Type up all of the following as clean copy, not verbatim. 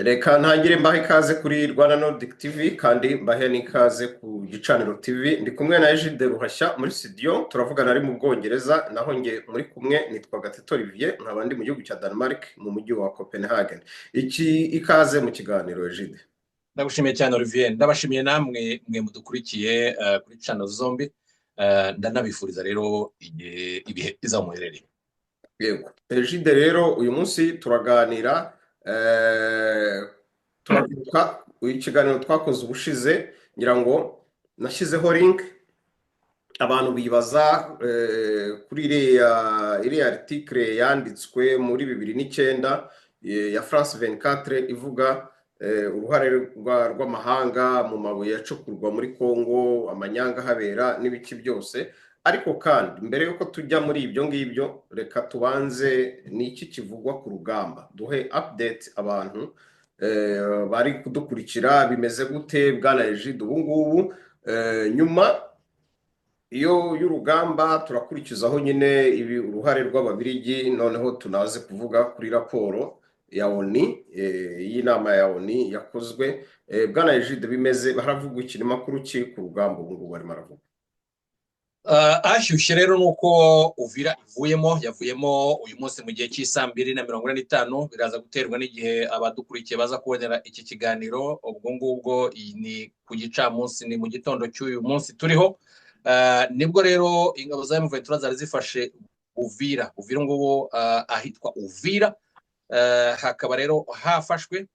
Reka ntangire mbahe ikaze kuri Rwanda Nordic TV, kandi mbahe n'ikaze ku Gicaniro TV. Ndi kumwe na Egide Ruhashya muri studio, turavugana ari mu Bwongereza, naho nge muri kumwe nitwa Gatete Olivier, nkaba ndi mu gihugu cya Denmark, mu mujyi wa Copenhagen. Iki ikaze mu kiganiro, Egide. Ndagushimiye cyane, Olivier. Ndabashimiye namwe mwe mudukurikiye kuri channel zombi. Ndanabifuriza rero ibihe byiza aho muherereye. Yego Egide, rero uyu munsi turaganira, turagaruka ikiganiro twakoze ubushize. Ngira ngo nashyizeho link, abantu bibaza kuri iriya article yanditswe muri 2009 ya France 24, ivuga uruhare rw'amahanga mu mabuye acukurwa muri Congo, amanyanga ahabera n'ibiki byose. Ariko kandi mbere y'uko tujya muri ibyo ngibyo, reka tubanze ni iki kivugwa ku rugamba, duhe update abantu bari kudukurikira. Bimeze gute, bwana Egide, ubu ngubu? Nyuma iyo y'urugamba turakurikizaho nyine ibi, uruhare rw'Ababirigi, noneho tunaze kuvuga kuri raporo ya ONU, y'inama ya ONU yakozwe. Bwana Egide, bimeze, haravugwa iki makuru ki ku rugamba ubu ngubu barimo aravuga? Ashyushye rero ni uko Uvira ivuyemo, yavuyemo uyu munsi mu gihe cy'isaa 2:45. Biraza guterwa n'igihe abadukurikiye baza kubonera iki kiganiro. Ubwo ngubwo iyi ni ku gicamunsi, ni mu gitondo cy'uyu munsi turiho. Nibwo rero ingabo za M23 zari zifashe Uvira. Uvira ngubu, ahitwa Uvira, hakaba rero hafashwe.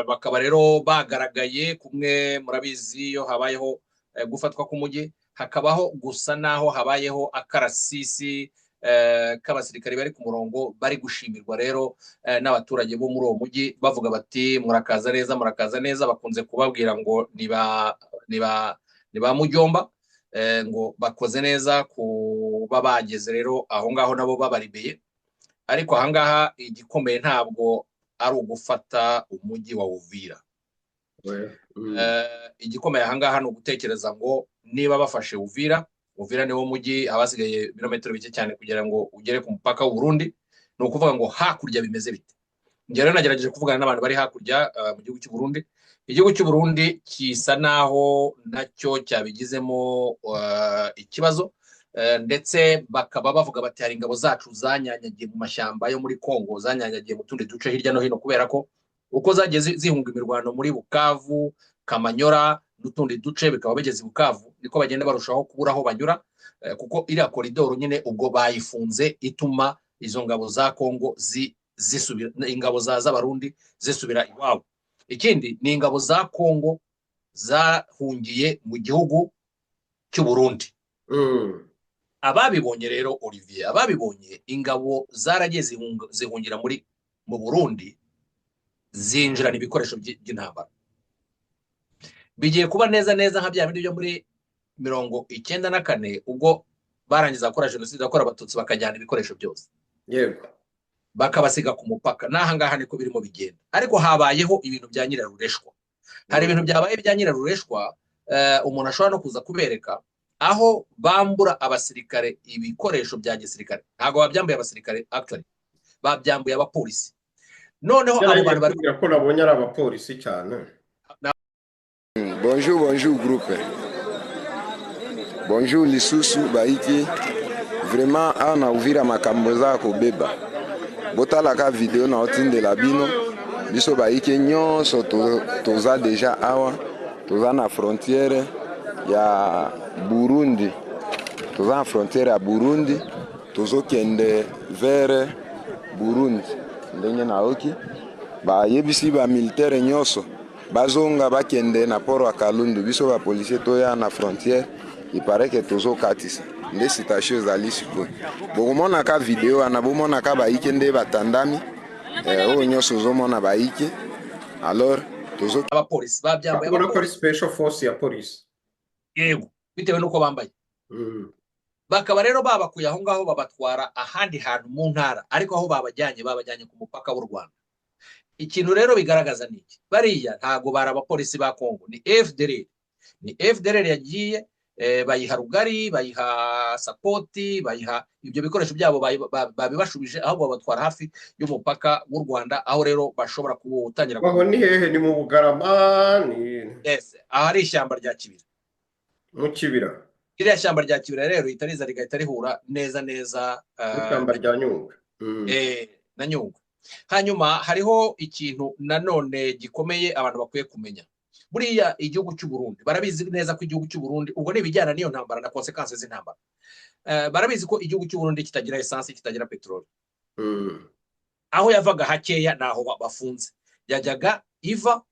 Bakaba rero bagaragaye kumwe. Murabizi, iyo habayeho gufatwa k'umujyi, hakabaho gusa naho habayeho akarasisi k'abasirikare bari ku murongo, bari gushimirwa rero n'abaturage bo muri uwo mujyi, bavuga bati: "Murakaza neza, murakaza neza." Bakunze kubabwira ngo ni ba mujomba, ngo bakoze neza kuba bageze rero aho ngaho, nabo babaribeye. Ariko ahangaha igikomeye ntabwo ari ugufata umujyi wa Uvira. Igikomeye ahangaha ni ugutekereza ngo niba bafashe Uvira, Uvira niwo mujyi, haba hasigaye ibirometero bike cyane kugira ngo ugere ku mupaka w'u Burundi. Ni ukuvuga ngo hakurya bimeze bite? Njye rero nagerageje kuvugana n'abantu bari hakurya mu gihugu cy'u Burundi. Igihugu cy'u Burundi gisa naho nacyo cyabigizemo ikibazo, ndetse bakaba bavuga bati hari ingabo zacu zanyanyagiye mu mashyamba yo muri Congo, zanyanyagiye mu tundi duce hirya no hino, kubera ko uko zagiye zihunga imirwano muri Bukavu, Kamanyora n'utundi duce, bikaba bigeze i Bukavu, niko bagenda barushaho kubura aho banyura, kuko iriya koridoro nyine ubwo bayifunze, ituma izo ngabo za Congo zisubira, ingabo z'Abarundi zisubira iwabo. Ikindi ni ingabo za Congo zahungiye mu gihugu cy'u Burundi. Ababibonye rero, Olivier, ababibonye, ingabo zaragiye zihungira mu Burundi, zinjirana ibikoresho by'intambara. Bigiye kuba neza neza nka bya bindi byo muri 94, ubwo barangiza gukora jenoside yakorewe Abatutsi, bakajyana ibikoresho byose, bakabasiga ku mupaka. N'aha ngaha niko birimo bigenda. Ariko habayeho ibintu bya nyirarureshwa, hari ibintu byabaye bya nyirarureshwa, umuntu ashobora no kuza kubereka aho bambura abasirikare ibikoresho bya gisirikare. Ntabwo babyambuye abasirikare, actually babyambuye abapolisi. Noneho abo bantu bari Kubwira ko nabonye ari abapolisi cyane. Bonjour, bonjour groupe. Bonjour lisusu baiki. Vraiment, awa na Uvira makambo eza kobeba. Botalaka video na otindela bino. Biso baike nyonso toza déjà awa, toza na frontière ya Burundi. Toza na frontière ya Burundi, tozokende vers Burundi. Ndenge nayoki, bayebisi bamilitaire nyonso bazonga, bakende na port ya Kalundu. Biso bapolicier toya na frontière, il paraît que tozokatisa. Nde situation ezali sikoyo. Bokomonaka video wana, bomonaka bayike nde batandami, oyo nyonso ozomona bayike. Alors tozo Abapolisi babyambuye. Ubona ko ari Abapolisi. special force ya polisi. Yego, bitewe n'uko bambaye. Bakaba rero babakuye aho ngaho, babatwara ahandi hantu mu ntara, ariko aho babajyanye, babajyanye ku mupaka w'u Rwanda. Ikintu rero bigaragaza ni iki? Bariya ntabwo bari abapolisi ba Kongo, ni FDLR, ni FDLR yagiye. Bayiha rugari, bayiha support, bayiha ibyo bikoresho byabo, babibashubije, ahubwo babatwara hafi y'umupaka w'u Rwanda, aho rero bashobora gutangira. Aho ni hehe? Ni mu Bugarama ni? Yes, ahari ishyamba rya Kibira. Mu Kibira. Iriya shyamba rya Kibira rero rihita riza rigahita rihura neza neza n'ishyamba rya Nyungwe. Na Nyungwe. Hanyuma hariho ikintu nanone gikomeye abantu bakwiye kumenya. Buriya igihugu cy'u Burundi, barabizi neza ko igihugu cy'u Burundi, ubwo ni ibijyana n'iyo ntambara na conséquences z'intambara, barabizi ko igihugu cy'u Burundi kitagira essence, kitagira peteroli. Aho yavaga hakeya naho bafunze. Yajyaga iva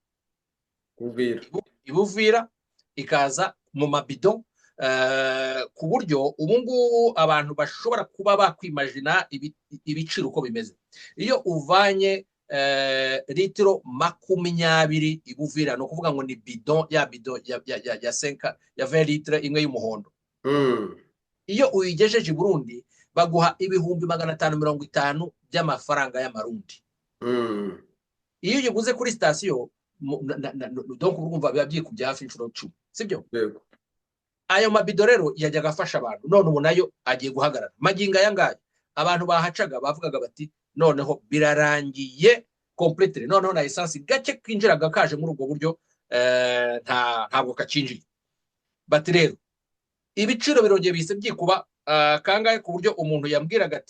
Uvira. Ibuvira ikaza mu mabido, ku buryo ubu ngubu abantu bashobora kuba bakwimajina ibiciro uko bimeze. Iyo uvanye litiro 20 ibuvira, ni ukuvuga ngo ni bidon ya bidon ya 5, ya 20 litres, imwe y'umuhondo, iyo uyigejeje i Burundi baguha 550,000 by'amafaranga y'amarundi. Iyo uyiguze kuri sitasiyo, donc urumva biba byikubye hafi inshuro 10, sibyo? Yego. Ayo mabido rero yajyaga afasha abantu, none ubu nayo agiye guhagarara. Magingo aya ngaya abantu bahacaga bavugaga bati: "Noneho birarangiye completely, noneho na essence gake kinjiraga kaje muri ubwo buryo ntabwo kakinjiye." Bati rero ibiciro birongeye bihise byikuba kangahe, ku buryo umuntu yambwiraga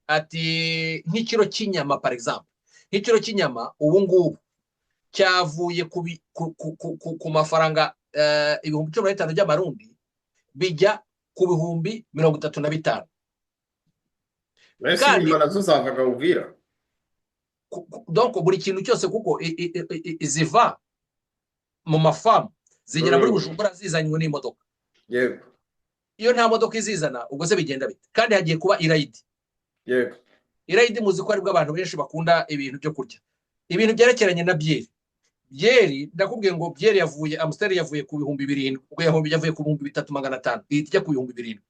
ati nk'ikiro cy'inyama, par exemple, nk'ikiro cy'inyama ubu ngubu cyavuye ku mafaranga 15,000 by'amarundi, bijya ku 35,000. Mbese inyama nazo zavaga Uvira? Donc buri kintu cyose, kuko ziva mu mafamu zigera muri Bujumbura zizanywe n'imodoka. Iyo nta modoka izizana, ubwo se bigenda bite? Kandi hagiye kuba irayidi. Irayidi muzi ko aribwo abantu benshi bakunda ibintu byo kurya, ibintu byerekeranye na byeri. Byeri, ndakubwiye ngo byeri yavuye, Amstel yavuye ku 7,000, ubwo yavuye ku 3,500, ihita ijya ku 7,000.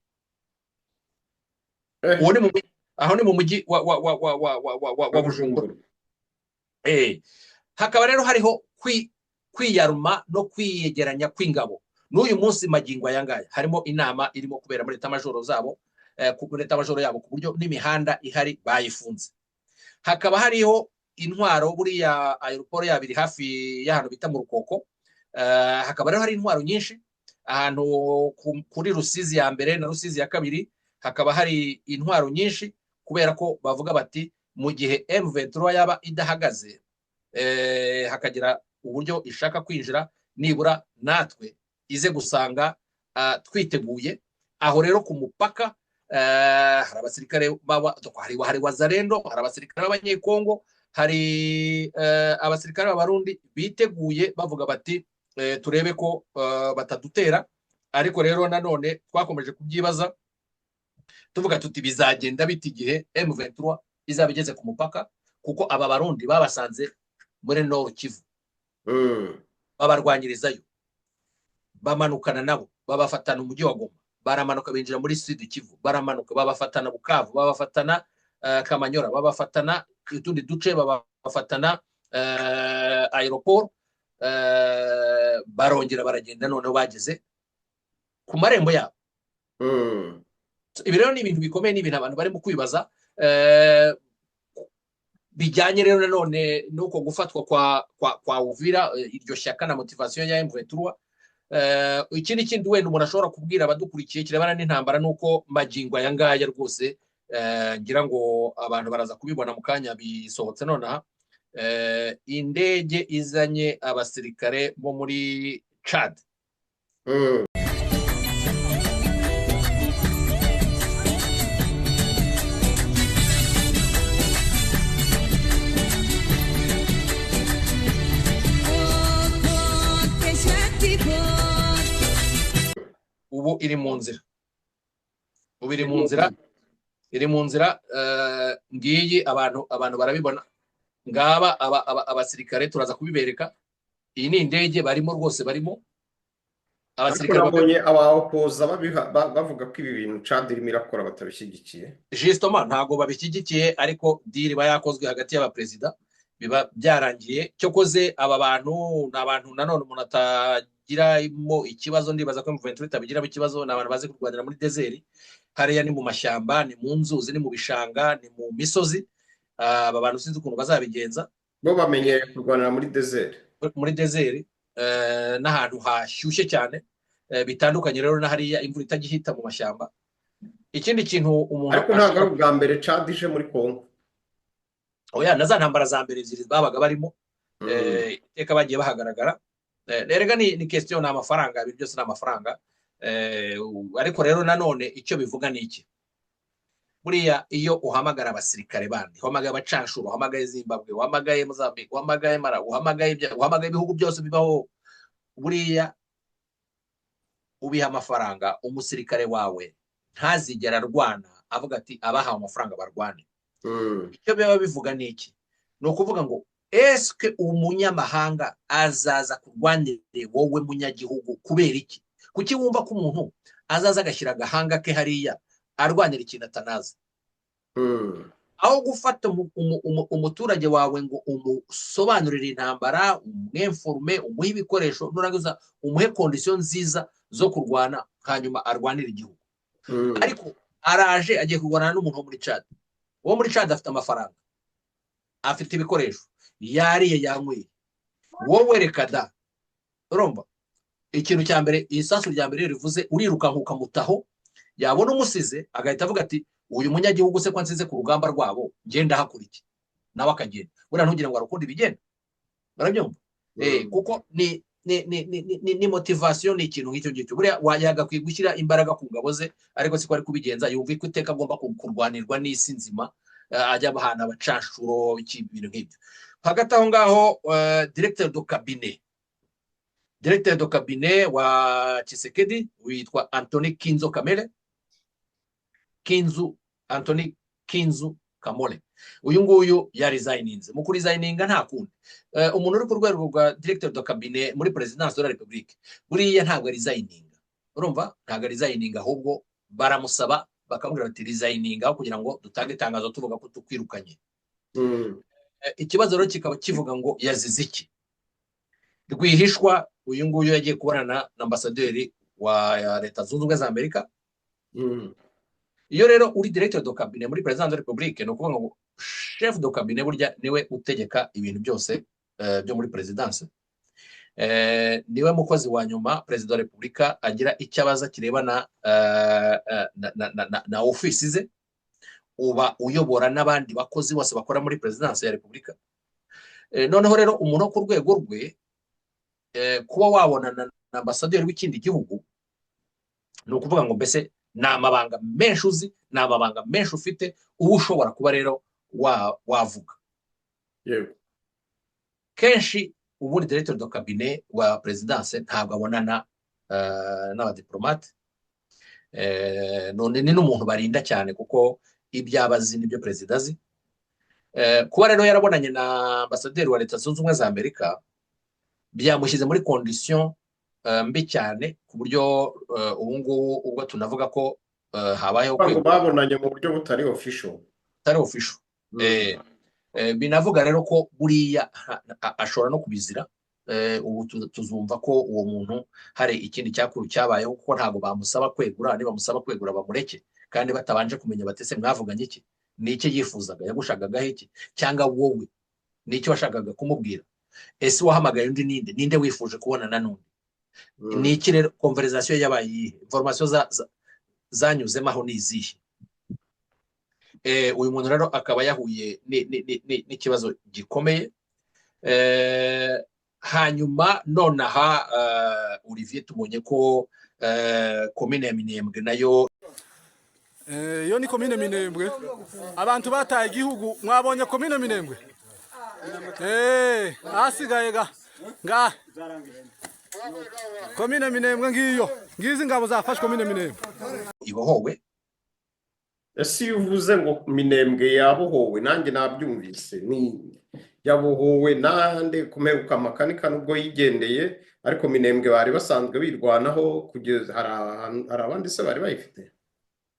Uwo ni mu mujyi, aho ni mu mujyi wa Bujumbura. Hakaba rero hariho kwiyaruma no kwiyegeranya kw'ingabo. N'uyu munsi magingo aya ngaya harimo inama irimo kubera muri l'état-major zabo, muri l'état-major yabo, ku buryo n'imihanda ihari bayifunze. Hakaba hariho intwaro, buriya aéroport yabo iri hafi y'ahantu bita mu Rukoko. Hakaba rero hari intwaro nyinshi ahantu kuri Rusizi ya mbere na Rusizi ya kabiri, hakaba hari intwaro nyinshi, kubera ko bavuga bati mu gihe M23 yaba idahagaze, hakagira uburyo ishaka kwinjira, nibura natwe ize gusanga twiteguye. Aho rero ku mupaka hari abasirikare baba, hari Wazalendo, hari abasirikare b'Abanyekongo, hari abasirikare b'Abarundi biteguye, bavuga bati turebe ko batadutera. Ariko rero nanone twakomeje kubyibaza, tuvuga tuti bizagenda bita igihe M23 izaba igeze ku mupaka, kuko aba Barundi babasanze muri Nord Kivu, babarwanyirizayo, bamanukana nabo, babafatana umujyi wa Goma, baramanuka binjira muri Sud Kivu, baramanuka babafatana Bukavu, babafatana Kamanyora, babafatana utundi duce, babafatana aéroport, barongera baragenda, noneho bageze ku marembo yabo. Ibi rero ni ibintu bikomeye, ni ibintu abantu barimo kwibaza, bijyanye rero nanone n'uko gufatwa kwa Uvira, iryo shyaka na motivation ya M23. Ikindi kindi wenda umuntu ashobora kubwira abadukurikiye kirebana n'intambara ni uko magingo aya ngaya rwose, ngira ngo abantu baraza kubibona mu kanya bisohotse nonaha, indege izanye abasirikare bo muri Chad ubu iri mu nzira, ubu iri mu nzira, iri mu nzira. Ngiyi, abantu barabibona, ngaba abasirikare, turaza kubibereka. Iyi ni indege barimo rwose, barimo Ariko abasirikare nabonye abaopoza bavuga ko ibi bintu Chad irimo irakora batabishyigikiye. Justement, ntabwo babishyigikiye, ariko deal iba yakozwe hagati y'abaperezida, biba byarangiye. Cyokoze aba bantu ni abantu nanone umuntu atagira. babigiramo ikibazo. Ndibaza ko M23 itabigiramo ikibazo. Ni abantu bazi kurwanira muri désert. Hariya ni mu mashyamba, ni mu nzuzi, ni mu bishanga, ni mu misozi. Aba bantu sinzi ukuntu bazabigenza. Bo bamenyereye kurwanira muri désert. Muri désert n'ahantu hashyushye cyane, bitandukanye rero na hariya imvura itagihita mu mashyamba. Ikindi kintu umuntu Ariko ntabwo ari ubwa mbere Tchad ije muri Congo. Oya, na za ntambara za mbere ziri babaga barimo, iteka bagiye bahagaragara. Erega ni question, ni amafaranga, ibi byose ni amafaranga. Ariko rero nanone icyo bivuga ni iki? Buriya iyo uhamagara abasirikare bandi, uhamagaye abacanshuro, uhamagaye Zimbabwe, uhamagaye Mozambique, uhamagaye Malawi, uhamagaye ibihugu byose bibaho, buriya ubiha amafaranga. Umusirikare wawe ntazigera arwana avuga ati abahawe amafaranga barwane. Icyo biba bivuga ni iki? Ni ukuvuga ngo eske umunyamahanga azaza kurwanire wowe munyagihugu kubera iki? Kuki wumva ko umuntu azaza agashyira agahanga ke hariya arwanira ikintu atanazi, aho gufata umuturage wawe ngo umusobanurire intambara, umwinforme, umuhe ibikoresho, nurangiza umuhe conditions nziza zo kurwana, hanyuma arwanire igihugu? Ariko araje agiye kurwana n'umuntu wo muri Tchad. Uwo muri Tchad afite amafaranga, afite ibikoresho, yariye, yanyweye. Wowe reka da. Urumva ikintu cya mbere, isasu rya mbere iyo rivuze, urirukanka ukamutaho. Yabona umusize agahita avuga ati: "Uyu munyagihugu se ko ansize ku rugamba rwabo, ngenda hakora iki?" Nawe akagenda. Buriya ntugire ngo hari ukundi bigenda, barabyumva. Kuko ni motivation, ni ikintu nk'icyo ngicyo. Buriya yagakwiye gushyira imbaraga ku ngabo ze, ariko siko ari kubigenza. Yumva ko iteka agomba kurwanirwa n'isi nzima, ajya abahana abacanshuro, ibintu nk'ibyo. Hagati aho ngaho, directeur de cabinet wa Tshisekedi witwa Anthony Kinzo Kamere Kinzu, Anthony Kinzu Kamole, uyu nguyu yaresigninze. Mu kuresigninga nta kundi, umuntu uri ku rwego rwa directeur de cabinet muri présidence de la République buriya ntabwo aresigninga. Urumva, ntabwo aresigninga, ahubwo baramusaba bakamubwira bati: "Resigninga kugira ngo dutange itangazo tuvuga ko tukwirukanye." Ikibazo rero kikaba kivuga ngo yazize iki? Rwihishwa uyu nguyu yagiye kubonana na ambasaderi wa Leta Zunze Ubumwe za Amerika. Iyo rero uri directeur de cabinet muri présidence de la République, ni ukuvuga ngo chef de cabinet burya niwe utegeka ibintu byose byo muri présidence, niwe mukozi wa nyuma perezida wa Repubulika agira icyo abaza kirebana na ofisi ze. Uba uyobora n'abandi bakozi bose bakora muri présidence ya Repubulika. Noneho rero umuntu wo ku rwego rwe, kuba wabonana na ambasaderi w'ikindi gihugu, ni ukuvuga ngo mbese ni amabanga menshi uzi, ni amabanga menshi ufite, uba ushobora kuba rero wavuga. Kenshi ubundi directeur de cabinet wa présidence ntabwo abonana n'abadiplomate. None ni n'umuntu barinda cyane, kuko ibyo aba azi nibyo perezida azi. Kuba rero yarabonanye na ambasaderi wa Leta Zunze Ubumwe za Amerika byamushyize muri condition mbi cyane, ku buryo ubu ngubu ubwo tunavuga ko habayeho ngo babonanye mu buryo butari official. Butari official. Binavuga rero ko buriya ashobora no kubizira. Ubu tuzumva ko uwo muntu hari ikindi cyakuru cyabayeho, kuko ntabwo bamusaba kwegura. Nibamusaba kwegura bamureke kandi batabanje kumenya batese mwavuganye iki, ni iki yifuzaga, yagushakagaho iki, cyangwa wowe ni icyo washakaga kumubwira, ese wahamagaye undi ninde, ninde wifuje kubonana n'undi, ni iki rero, conversation yabaye iyihe, information zanyuzemo aho ni izihe? Uyu muntu rero akaba yahuye n'ikibazo gikomeye. Hanyuma nonaha, Olivier, tubonye ko komine ya Minembwe nayo Iyo ni komine Minembwe. Abantu bataye igihugu. Mwabonye komine Minembwe, ahasigaye ga nga komine Minembwe ngiyo, ngizi ingabo zafashe komine Minembwe. Ibohowe. Ese iyo uvuze ngo Minembwe yabohowe, nanjye nabyumvise, ni yabohowe nande? Kumeruka Makanika nubwo yigendeye, ariko Minembwe bari basanzwe birwanaho kugeza hari abandi se bari bayifite?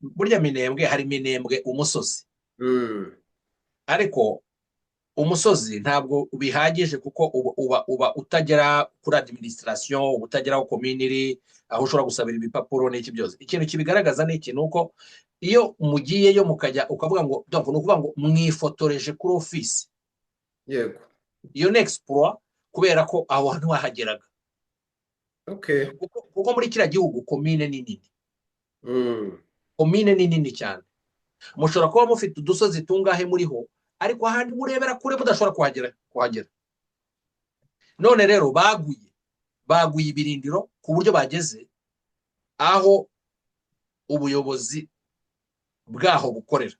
Burya Minembwe, hari Minembwe umusozi, ariko Umusozi ntabwo bihagije, kuko uba utagera kuri administration, uba utagera aho komini iri, aho ushobora gusabira ibipapuro n'iki byose. Ikintu kibigaragaza ni iki? Ni uko iyo mugiyeyo mukajya ukavuga ngo, donc ni ukuvuga ngo mwifotoreje kuri ofisi. Iyo ni exploit, kubera ko aho hantu wahageraga, kuko muri kiriya gihugu komine ni nini. Komine ni nini cyane. Mushobora kuba mufite udusozi tungahe muriho, ariko ahandi murebera kure mudashobora kuhagera. None rero baguye ibirindiro ku buryo bageze aho ubuyobozi bwaho bukorera.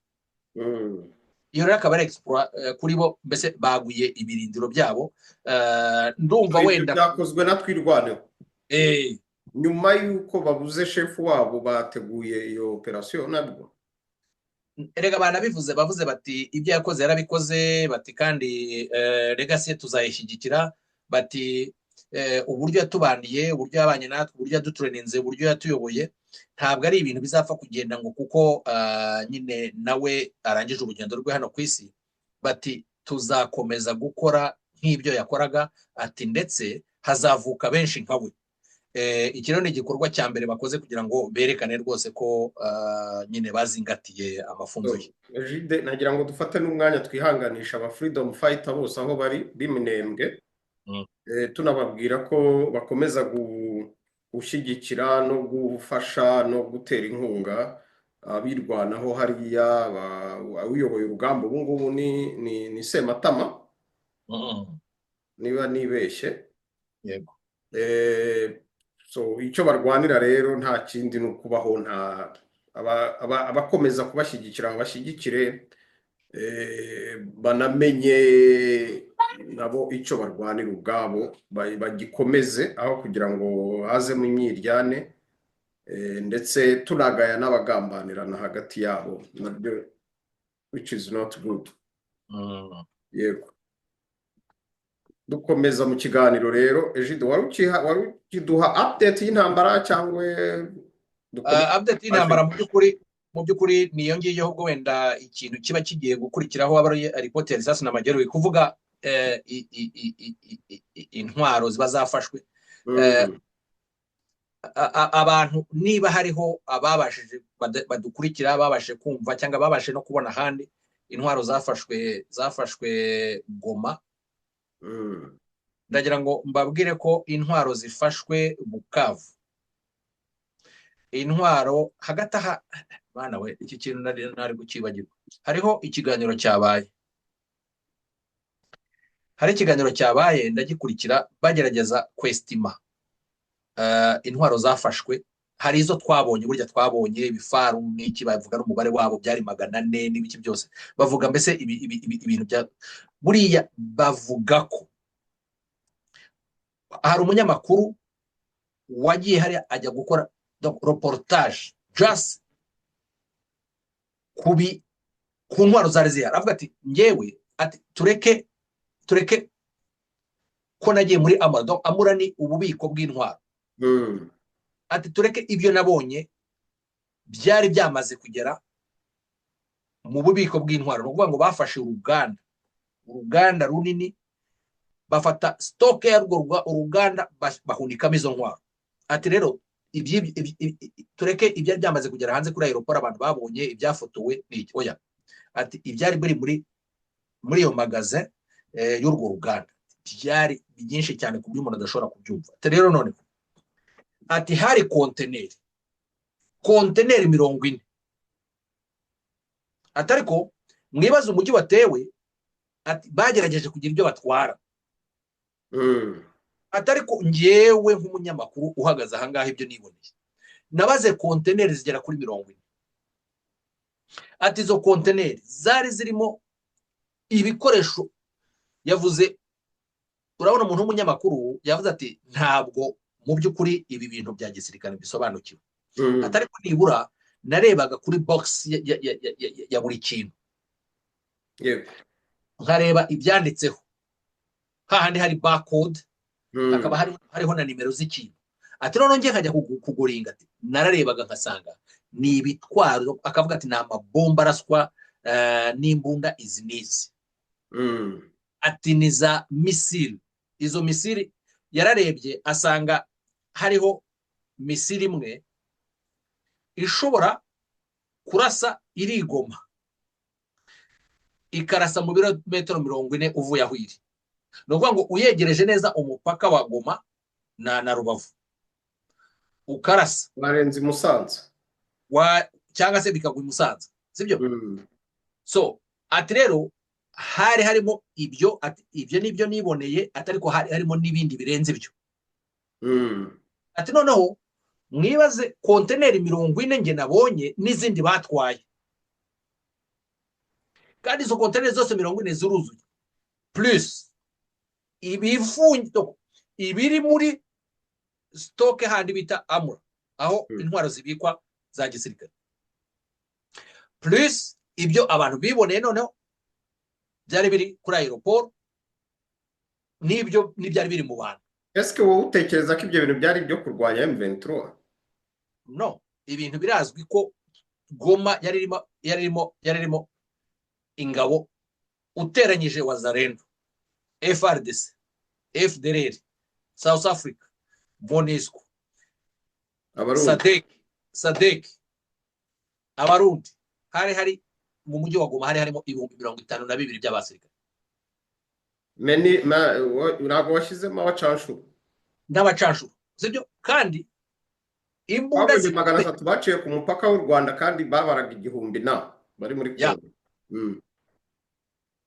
Iyo rero akaba ari exploit kuri bo, mbese baguye ibirindiro byabo. Ndumva Ibyo wenda byakozwe na Twirwaneho nyuma y'uko babuze shefu wabo, bateguye iyo operasiyo nabwo. Erega banabivuze, bavuze bati ibyo yakoze yarabikoze, bati kandi legacy ye tuzayishyigikira, bati uburyo yatubaniye, uburyo yabanye natwe, uburyo yadutureninze, uburyo yatuyoboye, ntabwo ari ibintu bizapfa kugenda ngo kuko nyine nawe arangije urugendo rwe hano ku isi, bati tuzakomeza gukora nk'ibyo yakoraga, ati ndetse hazavuka benshi nka we. Iki rero ni igikorwa cya mbere bakoze kugira ngo berekane rwose ko nyine bazingatiye amafunzo ye. Jide, nagira ngo dufate n'umwanya twihanganisha aba freedom fighter bose aho bari b'Iminembwe, tunababwira ko bakomeza gushyigikira no gufasha no gutera inkunga abirwanaho hariya. Uyoboye urugamba ubu ngubu ni Sematama, niba nibeshye. Yego. So icyo barwanira rero nta kindi, ni ukubaho. Nta abakomeza kubashyigikira babashyigikire, banamenye nabo icyo barwanira ubwabo, bagikomeze aho kugira ngo hazemo imyiryane, ndetse tunagaya n'abagambanirana hagati yabo nabyo, which is not good. Yego, dukomeza mu kiganiro rero. Egide, wari ukiduha update y'intambara cyangwa dukomeze? Update y'intambara mu by'ukuri niyo ngiyo. Ahubwo wenda ikintu kiba kigiye gukurikiraho aba ari ripoti ya risasi na majeruhi, kuvuga intwaro ziba zafashwe. Abantu niba hariho ababashije badukurikira babashije kumva cyangwa babashije no kubona ahandi intwaro zafashwe Goma, ndagira ngo mbabwire ko intwaro zifashwe Bukavu, intwaro hagati aha, bana we, iki kintu nari gukibagirwa. Hariho ikiganiro cyabaye, hari ikiganiro cyabaye ndagikurikira, bagerageza kwesitima intwaro zafashwe. Hari izo twabonye, burya twabonye ibifaru n'iki, bavuga n'umubare wabo byari 400 n'ibiki byose, bavuga mbese ibintu bya buriya. Bavuga ko hari umunyamakuru wagiye hariya ajya gukora reportage just ku ntwaro zari zihari. Avuga ati ngewe, ati tureke ko nagiye muri amura. Donc amura ni ububiko bw'intwaro. Ati tureke ibyo nabonye byari byamaze kugera mu bubiko bw'intwaro. Ni ukuvuga ngo bafashe uruganda runini, bafata stock yarwo uruganda, bahunikamo izo ntwaro. Ati rero tureke ibyari byamaze kugera hanze kuri aéroport, abantu babonye ibyafotowe ni iki, oya, ati ibyari biri muri iyo magasin y'urwo ruganda byari byinshi cyane ku buryo umuntu adashobora kubyumva. Ati rero none, ati hari konteneri 40. Ati ariko mwibaze umujyi watewe, ati bagerageje kugira ibyo batwara. Ati ariko njyewe nk'umunyamakuru uhagaze ahangaha, ibyo niboneye, nabaze konteneri zigera kuri 40. Ati izo konteneri zari zirimo ibikoresho. Yavuze, urabona umuntu w'umunyamakuru yavuze ati ntabwo mu by'ukuri ibi bintu bya gisirikare bisobanukiwe. Ati ariko nibura narebaga kuri box ya buri kintu, nkareba ibyanditseho hahandi hari barcode, hakaba hariho na nimero z'ikintu. Ati noneho ngiye nkajya kuguringa, ati nararebaga nkasanga ni ibitwaro. Akavuga ati ni amabomba araswa n'imbunda izi n'izi. Ati ni za missile. Izo missile yararebye asanga hariho missile imwe ishobora kurasa iri Goma, ikarasa mu birometero 40 uvuye aho iri. Ni ukuvuga ngo uyegereje neza umupaka wa Goma na Rubavu ukarasa, barenze i Musanze. Cyangwa se bikagwa i Musanze, sibyo? So ati rero hari harimo ibyo, ati ibyo nibyo niboneye, ati ariko hari harimo n'ibindi birenze ibyo. Ati noneho mwibaze konteneri 40 nge nabonye n'izindi batwaye, kandi izo konteneri zose 40 ziruzuye, plus ibifungo ibiri muri stock handi bita armoire, aho intwaro zibikwa za gisirikare, plus ibyo abantu biboneye noneho byari biri kuri aéroport n'ibyo n'ibyari biri mu bantu. Ese wowe utekereza ko ibyo bintu byari ibyo kurwanya M23? No, ibintu birazwi ko Goma yari irimo ingabo, uteranyije Wazalendo, FARDC, FDLR, South Africa, MONUSCO, Abarundi. SADC, Abarundi. Hari mu mujyi wa Goma hari harimo 52,000 by'abasirikare. Ntabwo washyizemo abacanshuro. N'abacanshuro, sibyo? Kandi imbunda Babonye 300 baciye ku mupaka w'u Rwanda, kandi babaraga igihumbi na bari muri Kongo.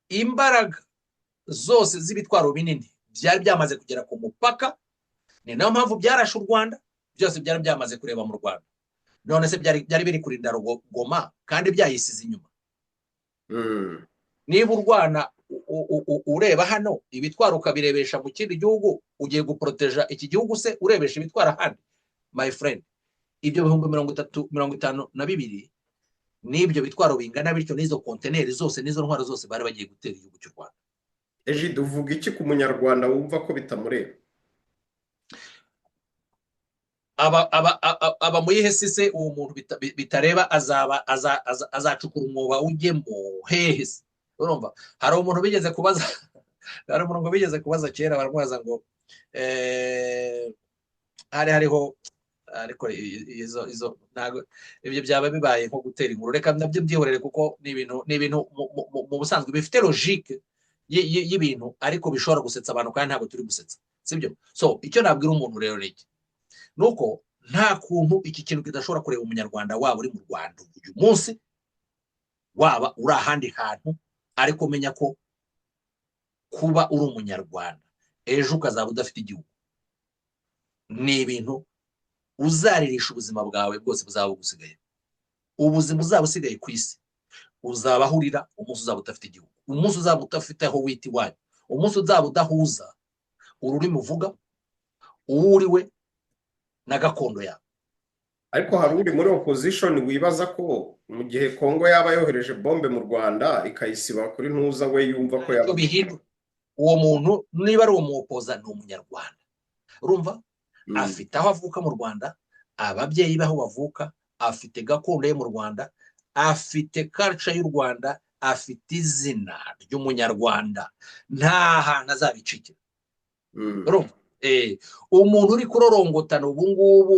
Imbaraga zose z'ibitwaro binini byari byamaze kugera ku mupaka. Ni nayo mpamvu byarashe u Rwanda, byose byari byamaze kureba mu Rwanda. None se byari biri kurinda Goma kandi byayisize inyuma? Niba urwana ureba hano, ibitwaro ukabirebesha mu kindi gihugu, ugiye guporoteja iki gihugu se urebesha ibitwaro ahandi? My friend, ibyo 30,000, 52,000 n'ibyo bitwaro bingana bityo n'izo konteneri zose n'izo ntwaro zose, bari bagiye gutera igihugu cy'u Rwanda. Egide, uvuga iki ku munyarwanda wumva ko bitamureba? Aba mu yihe si se? Uwo muntu bitareba azaba azacukura umwobo ujyemo hehe se? Urumva, hari umuntu bigeze kubaza, hari umuntu ngo bigeze kubaza kera, baramubaza ngo hari hariho, ariko izo ntabwo ibyo byaba bibaye nko gutera inkuru. Reka nabyo mbyihorere, kuko ni ibintu mu busanzwe bifite logique y'ibintu, ariko bishobora gusetsa abantu, kandi ntabwo turi gusetsa, sibyo? So icyo nabwira umuntu rero ni iki: nuko nta kuntu iki kintu kidashobora kureba umunyarwanda, waba uri mu Rwanda uyu munsi, waba uri ahandi hantu, ariko menya ko kuba uri umunyarwanda ejo ukazaba udafite igihugu ni ibintu uzaririsha ubuzima bwawe bwose buzaba bugusigaye. Ubuzima uzaba usigaye ku isi uzaba urira umunsi uzaba udafite igihugu, umunsi uzaba udafite aho wita iwanyu, umunsi uzaba udahuza ururimi uvuga, uwo uri we na gakondo yawe. Ariko hari uri muri opposition wibaza ko mu gihe Kongo yaba yohereje bombe mu Rwanda ikayisiba kuri ntuza, we yumva ko yaba Ntacyo bihindura. Uwo muntu niba ari umuwopoza, ni umunyarwanda, urumva? Afite aho avuka mu Rwanda, ababyeyi be aho bavuka, afite gakondo ye mu Rwanda, afite culture y'u Rwanda, afite izina ry'umunyarwanda, nta hantu azabicikira. Urumva? Umuntu uri kurorongotana ubu ngubu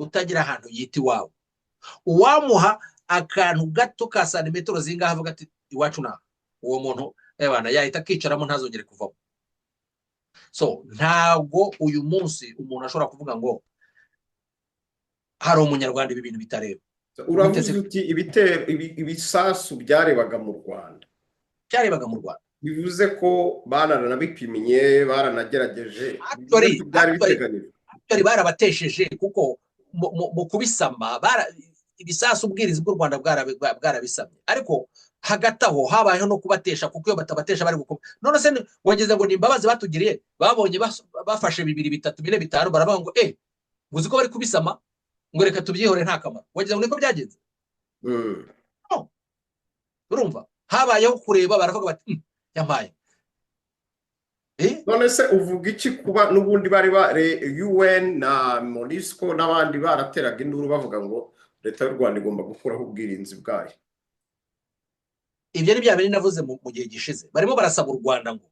utagira ahantu yita iwawe, uwamuha akantu gato ka santimetero zingahe avuga ati iwacu naha, uwo muntu ebana yahita akicaramo ntazongere kuvamo. So ntabwo uyu munsi umuntu ashobora kuvuga ngo hari umunyarwanda ibi bintu bitareba. Uravuze uti ibitero, ibisasu byarebaga mu Rwanda. Byarebaga mu Rwanda. Bivuze ko baranabipimye, baranagerageje. Actually, bivuze ko byari actually, biteganyijwe. Actually barabatesheje, kuko mu kubisama ibisasu ubwirinzi bw'u Rwanda bwarabisamye, ariko hagati aho habayeho no kubatesha, kuko iyo batabatesha bari gukoma. None se wageze ngo ni imbabazi batugiriye? Babonye bafashe bibiri, bitatu, bine, bitanu, baravuga ngo uzi ko bari kubisama, ngo reka tubyihore, nta kamaro. Wagize ngo niko byagenze? Urumva, habayeho kureba, baravuga bati yampaye." None se uvuga iki kuba n'ubundi bari UN na MONUSCO n'abandi barateraga induru bavuga ngo leta y'u Rwanda igomba gukuraho ubwirinzi bwayo? Ibyo ni bya bindi navuze mu gihe gishize. Barimo barasaba u Rwanda ngo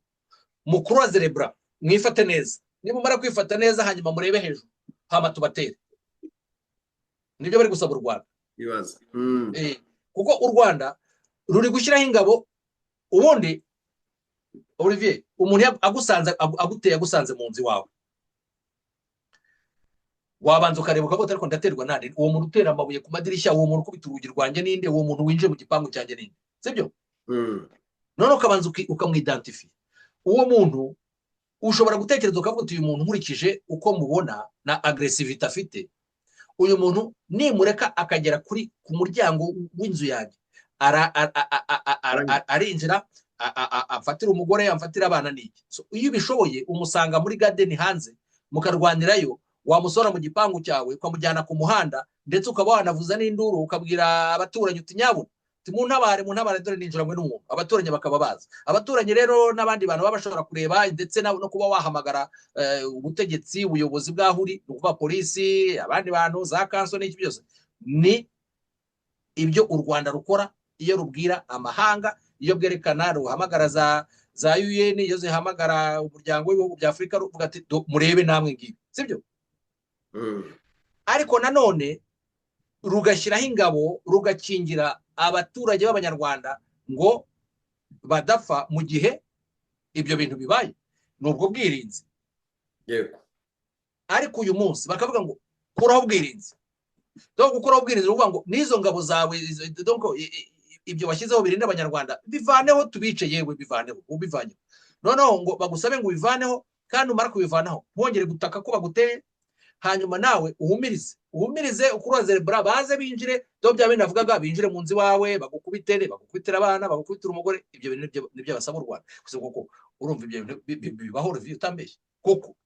mucroiser les bras, mwifate neza. Nimumara kwifata neza, hanyuma murebe hejuru, hama tubatere. Nibyo bari gusaba u Rwanda. Ibibazo. Kuko u Rwanda ruri gushyiraho ingabo. Ubundi Olivier, umuntu agusanze, aguteye, agusanze mu nzu iwawe, wabanza ukareba ukavuga, "Ariko ndaterwa nande? Uwo muntu utera amabuye ku madirishya, uwo muntu ukubita urugi rwanjye ninde? Uwo muntu winjiye mu gipangu cyanjye ninde?" Sibyo? None ukabanza ukamwidentifiya uwo muntu. Ushobora gutekereza ukavuga uti, "Uyu muntu, nkurikije uko mubona na agressivité afite, uyu muntu nimureka akagera kuri ku muryango w'inzu yanjye, arinjira, amfatira umugore, amfatira abana n'iki." So, iyo ubishoboye umusanga muri garden hanze, mukarwanirayo. Wamusora mu gipangu cyawe, ukamujyana ku muhanda, ndetse ukaba wanavuza n'induru, ukabwira abaturanyi uti, "Nyabuna, muntabare, muntabare, dore ninjiranywe n'umuntu." Abaturanyi bakaba baza. Abaturanyi rero n'abandi bantu baba bashobora kureba, ndetse no kuba wahamagara ubutegetsi, ubuyobozi bw'aho uri, ni ukuvuga polisi, abandi bantu, za council n'iki byose. Ni ibyo u Rwanda rukora iyo rubwira amahanga, iyo bwerekana, ruhamagara za UN, iyo zihamagara Umuryango w'Ibihugu bya Afurika, ruvuga ati, "Murebe namwe ngibi." Sibyo? Ariko nanone rugashyiraho ingabo, rugakingira abaturage b'Abanyarwanda ngo badapfa mu gihe ibyo bintu bibaye. Ni ubwo bwirinzi. Ariko uyu munsi bakavuga ngo kuraho ubwirinzi. Donc gukuraho ubwirinzi ni ukuvuga ngo n'izo ngabo zawe, donc ibyo washyizeho birinda Abanyarwanda, bivaneho tubice. Yewe, bivaneho, ubivanyeho. Noneho ngo bagusabe ngo ubivaneho, kandi umara kubivanaho ntwongere gutaka ko baguteye. Hanyuma nawe uhumirize, uhumirize, ucroiser bras, baze binjire. Do bya bindi navugaga, binjire mu nzu iwawe, bagukubite, bagukubitire abana, bagukubitire umugore. Ibyo bintu nibyo basaba u Rwanda gusa. Koko urumva ibyo bintu bibaho, Olivier, utambeshye koko?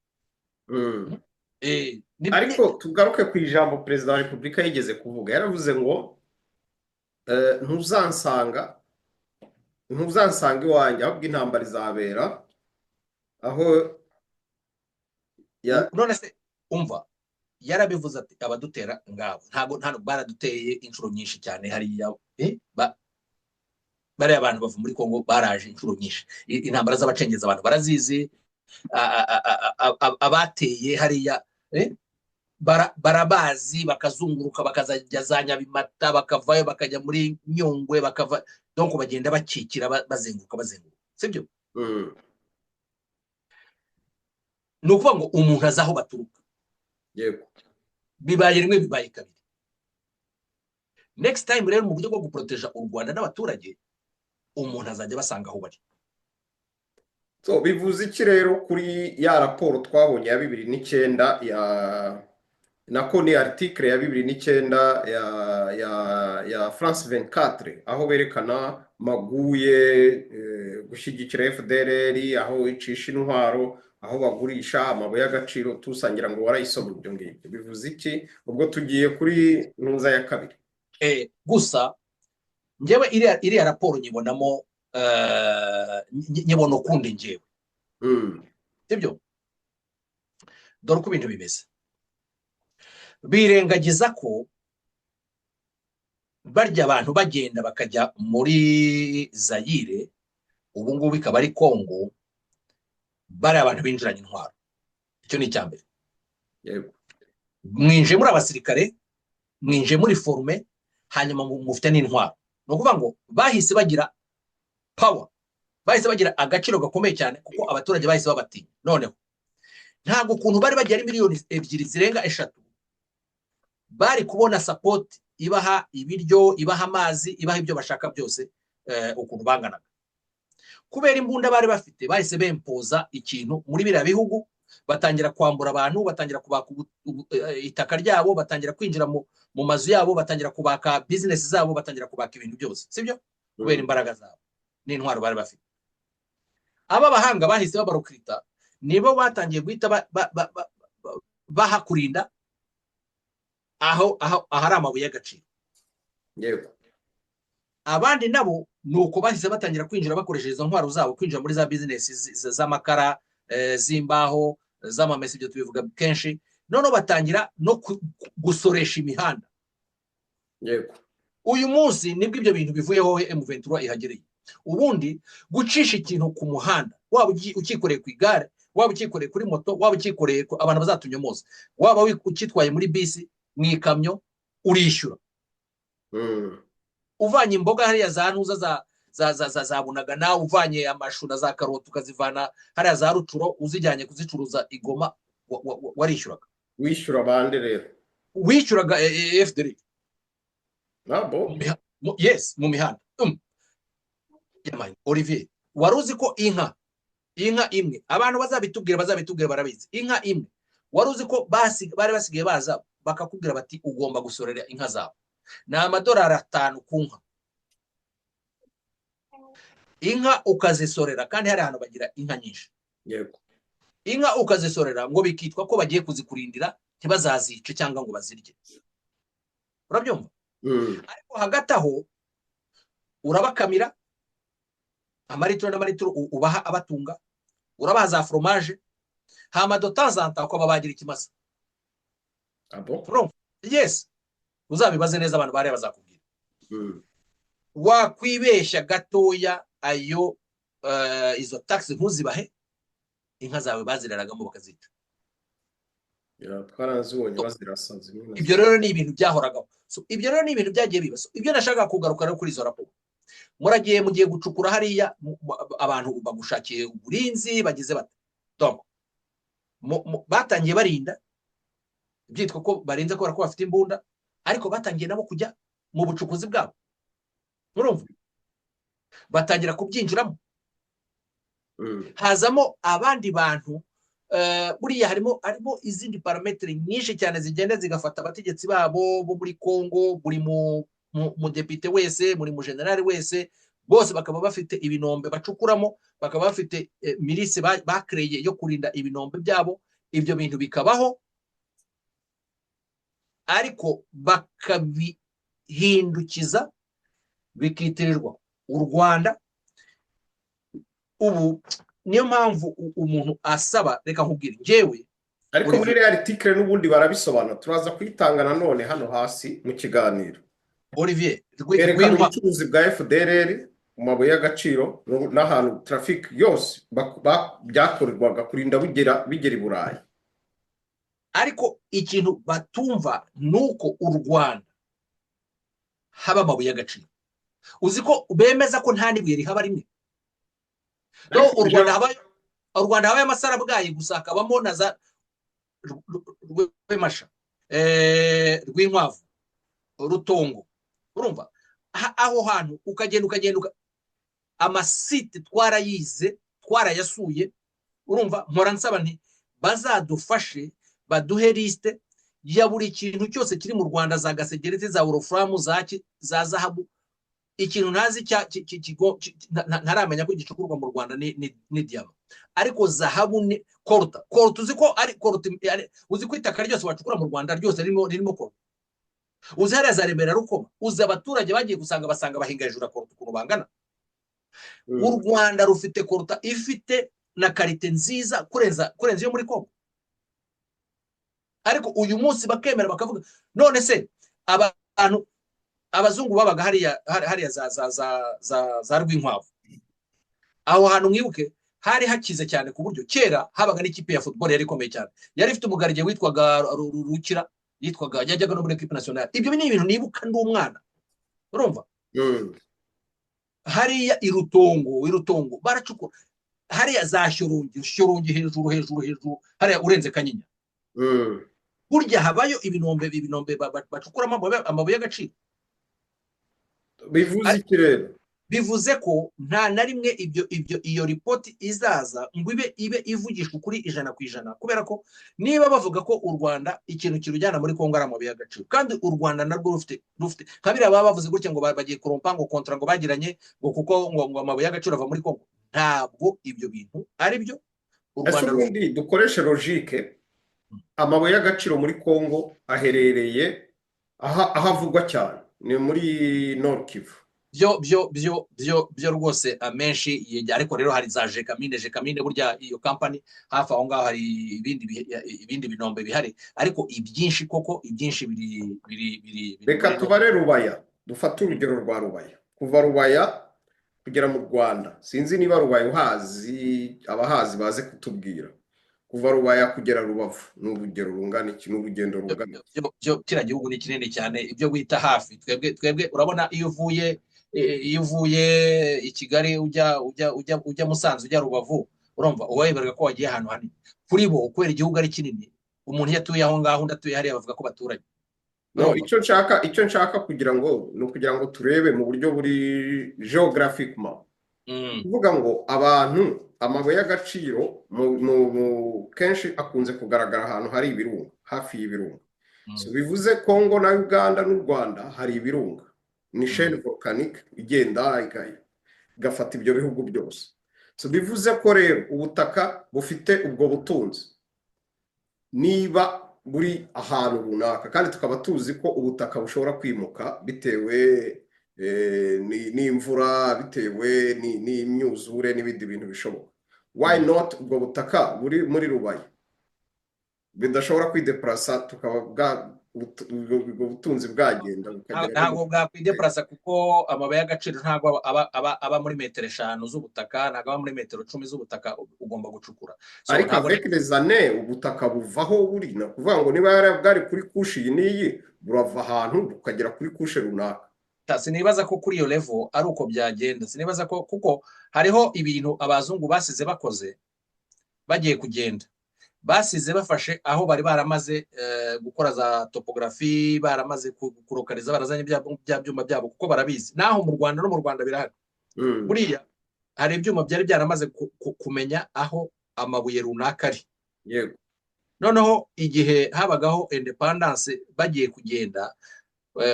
Ariko tugaruke ku ijambo Perezida wa Repubulika yigeze kuvuga. Yaravuze ngo ntuzansanga iwanjye, ahubwo intambara izabera aho ya. None se umva, yarabivuze ati abadutera ngabo ntabwo ntabwo baraduteye inshuro nyinshi cyane hariya. Bariya abantu bava muri Kongo baraje inshuro nyinshi. Intambara z'abacengezi abantu barazizi. Abateye hariya barabazi, bakazunguruka, bakazajya za Nyabimata, bakavayo bakajya muri Nyungwe, bakava, donc bagenda bakikira, bazenguruka, bazenguruka, sibyo? Ni ukuvuga ngo umuntu azi aho baturuka. Bibaye rimwe, bibaye kabiri, next time rero, mu buryo bwo guproteja u Rwanda n'abaturage, umuntu azajya abasanga aho bari. So bivuze iki rero kuri ya raporo twabonye ya 2009, ya nako ni article ya 2009 ya France 24, aho berekana maguye, gushyigikira FDLR, aho icisha intwaro, aho bagurisha amabuye y'agaciro? Tusangira ngo warayisoma. Ibyo ngibyo bivuze iki? Ubwo tugiye kuri ntuza ya kabiri. Gusa njyewe iriya raporo nyibonamo, nyibona ukundi njyewe. Sibyo? Dore uko ibintu bimeze. Birengagiza ko barya abantu bagenda bakajya muri Zayire, ubu ngubu ikaba ari Kongo, bariya abantu binjiranye intwaro. Icyo ni icya mbere. Mwinjiye muri abasirikare, mwinjiye muri formé, hanyuma mufite n'intwaro. Ni ukuvuga ngo bahise bagira power, bahise bagira agaciro gakomeye cyane, kuko abaturage bahise babatinya. Noneho ntabwo ukuntu bari bagiye ari miliyoni 2 zirenga 3, bari kubona support ibaha ibiryo, ibaha amazi, ibaha ibyo bashaka byose, ukuntu banganaga. Kubera imbunda bari bafite, bahise bempoza ikintu muri biriya bihugu, batangira kwambura abantu, batangira kubaka itaka ryabo, batangira kwinjira mu mazu yabo, batangira kubaka bizinesi zabo, batangira kubaka ibintu byose, sibyo? Kubera imbaraga zabo n'intwaro bari bafite. Aba bahanga bahise babarecruita, nibo batangiye guhita baha kurinda aho ahari amabuye y'agaciro. Abandi nabo ni uko bahise batangira kwinjira bakoresheje izo ntwaro zabo, kwinjira muri za bizinesi z'amakara, z'imbaho, z'amamesa. Ibyo tubivuga kenshi. Noneho batangira no gusoresha imihanda. Uyu munsi nibwo ibyo bintu bivuyeho, M23 ihagereye. Ubundi gucisha ikintu ku muhanda, waba ucyikoreye ku igare, waba ucyikoreye kuri moto, waba ucyikoreye, abantu bazatunyomoza, waba ukitwaye muri bisi, mu ikamyo, urishyura. Uvanye imboga hariya za ntuza za Bunagana, uvanye amashu na za karoti, ukazivana hariya za Rutshuru, uzijyanye kuzicuruza i Goma, warishyuraga. Wishyura bande rero? Wishyuraga FDLR. Nabo? Yes, mu mihanda. Olivier, wari uzi ko inka imwe, abantu bazabitubwira barabizi, inka imwe, wari uzi ko bari basigaye baza bakakubwira bati: "Ugomba gusorera inka zawe"? Ni amadolari 5 ku nka. Inka ukazisorera, kandi hari ahantu bagira inka nyinshi. Inka ukazisorera, ngo bikitwa ko bagiye kuzikurindira ntibazazice cyangwa ngo bazirye, urabyumva? Ariko hagati aho urabakamira amaritiro n'amaritiro, ubaha abatunga, urabaha za foromaje, hama dotazanta ukaba bagira ikimasa. Yes, uzabibaze neza abantu bariya bazakubwira. Wakwibeshya gatoya, ayo izo taxes ntuzibahe, inka zawe baziraragamo bakazica. Twarazibonye bazirasa zimwe na Ibyo rero ni ibintu byahoragaho. Ibyo rero ni ibintu byagiye biba. Ibyo nashaka kugaruka rero kuri izo raporo, muragiye, mugiye gucukura hariya, abantu bagushakiye uburinzi, bagize bate. Batangiye barinda, byitwa ko barinze kubera ko bafite imbunda, ariko batangiye nabo kujya mu bucukuzi bwabo, murumva, batangira kubyinjiramo. Hazamo abandi bantu. Buriya harimo izindi paramètres nyinshi cyane zigenda zigafata abategetsi babo bo muri Congo, buri mudepite wese, buri mujenerali wese, bose bakaba bafite ibinombe bacukuramo, bakaba bafite milice bakereye yo kurinda ibinombe byabo. Ibyo bintu bikabaho, ariko bakabihindukiza bikitirirwa u Rwanda. Ubu niyo mpamvu umuntu asaba, reka nkubwire njyewe. Ariko muri iriya article n'ubundi barabisobanura, turaza kuyitanga nanone hano hasi mu kiganiro. Olivier, berekana ubucuruzi bwa FDLR mu mabuye y'agaciro n'ahantu trafic yose byakorerwaga kurinda bigera i Burayi. Ariko ikintu batumva ni uko u Rwanda haba amabuye y'agaciro. Uzi ko bemeza ko nta n'ibuye rihaba rimwe? U Rwanda habayo amasarabwayi gusa, hakabamo na za Rwemasha, Rwinkwavu, Rutongo, urumva? Aho hantu ukagenda, ukagenda, amasites twarayize, twarayasuye, urumva? Mpora nsaba nti bazadufashe baduhe liste ya buri kintu cyose kiri mu Rwanda, za Gasegereti, za wolfram, za zahabu. Ikintu ntazi, ntaramenya ko gicukurwa mu Rwanda ni diyama, ariko zahabu ni coltan. Coltan, uzi ko ari coltan? Uzi ko itaka ryose wacukura mu Rwanda ryose ririmo coltan? Uzi hariya za Remera Rukoma, uzi abaturage bagiye gusanga, basanga bahinga hejuru ya coltan ukuntu bangana? U Rwanda rufite coltan ifite na qualité nziza kurenza iyo muri Kongo, ariko uyu munsi bakemera bakavuga. None se abantu, abazungu babaga hariya za Rwinkwavu, aho hantu mwibuke hari hakize cyane, ku buryo kera habaga n'ikipe ya football yari ikomeye cyane, yari ifite umugardien witwaga Rukira, yitwaga, yajyaga no muri équipe nationale. Ibyo ni ibintu nibuka ndi umwana, urumva? Hariya i Rutongo baracukura, hariya za Shyorongi, Shyorongi hejuru hejuru hejuru hariya urenze Kanyinya. Burya habayo ibinombe bacukuramo amabuye y'agaciro. Bivuze iki rero? Bivuze ko nta na rimwe ibyo iyo ripoti izaza ngo ibe ivugishwa ukuri 100%, kubera ko niba bavuga ko u Rwanda ikintu kirujyana muri Kongo ari amabuye y'agaciro, kandi u Rwanda narwo rufite nka biriya baba bavuze gutya ngo bagiye kurompa ngo contrat ngo bagiranye, ngo kuko ngo amabuye y'agaciro ava muri Kongo, ntabwo ibyo bintu ari byo. U Ese Rwanda ubundi dukoreshe logique, amabuye y'agaciro muri Kongo aherereye aho avugwa cyane ni muri Nord Kivu. Byo rwose amenshi yejya, ariko rero hari za Gécamines. Gécamines burya iyo kampani hafi aho ngaho hari ibindi binombe bihari, ariko ibyinshi koko, ibyinshi biri Reka muri tubare Rubaya. Dufate urugero rwa Rubaya, kuva Rubaya kugera mu Rwanda, sinzi niba Rubaya uhazi, abahazi baze kutubwira. Kuva Rubaya kugera Rubavu ni urugero rungana iki? Ni urugendo rungana iki? Byo kiriya gihugu ni kinini cyane. Ibyo wita hafi, twebwe urabona iyo uvuye i Kigali ujya Musanze, ujya Rubavu, urumva uba wibarwa ko wagiye ahantu hanini. Kuri bo, kubera igihugu ari kinini, umuntu iyo atuye aho ngaho, undi atuye hariya, bavuga ko baturanye. No, Urumva? icyo nshaka kugira ngo ni ukugira ngo turebe mu buryo buri geographic map. Kuvuga ngo abantu, amabuye y'agaciro kenshi akunze kugaragara ahantu hari ibirunga, hafi y'ibirunga. So bivuze Kongo na Uganda n'u Rwanda hari ibirunga, ni chaîne volcanique igenda igafata ibyo bihugu byose. So bivuze ko rero ubutaka bufite ubwo butunzi niba buri ahantu runaka, kandi tukaba tuzi ko ubutaka bushobora kwimuka bitewe n'imvura, bitewe n'imyuzure n'ibindi bintu bishoboka, why not ubwo butaka buri muri Rubaya bidashobora kwidepurasa, tukaba ubwo butunzi bwagenda bukagera Ntabwo bwakwidepurasa, kuko amabuye y'agaciro ntabwo aba muri metero 5 z'ubutaka, ntabwo aba muri metero 10 z'ubutaka ugomba gucukura. So, Ariko ntabwo avec les années ubutaka buvaho buri, ni ukuvuga ngo niba yari bwari kuri couche iyi n'iyi, burava ahantu bukagera kuri couche runaka. Sinibaza ko kuri iyo level ari uko byagenda. Sinibaza ko, kuko hariho ibintu abazungu basize bakoze bagiye kugenda, basize bafashe aho bari baramaze gukora za topographie, baramaze kurokariza, barazanye bya byuma byabo, kuko barabizi naho mu Rwanda, no mu Rwanda birahari. Buriya hari ibyuma byari byaramaze kumenya aho amabuye runaka ari. Noneho igihe habagaho independence, bagiye kugenda,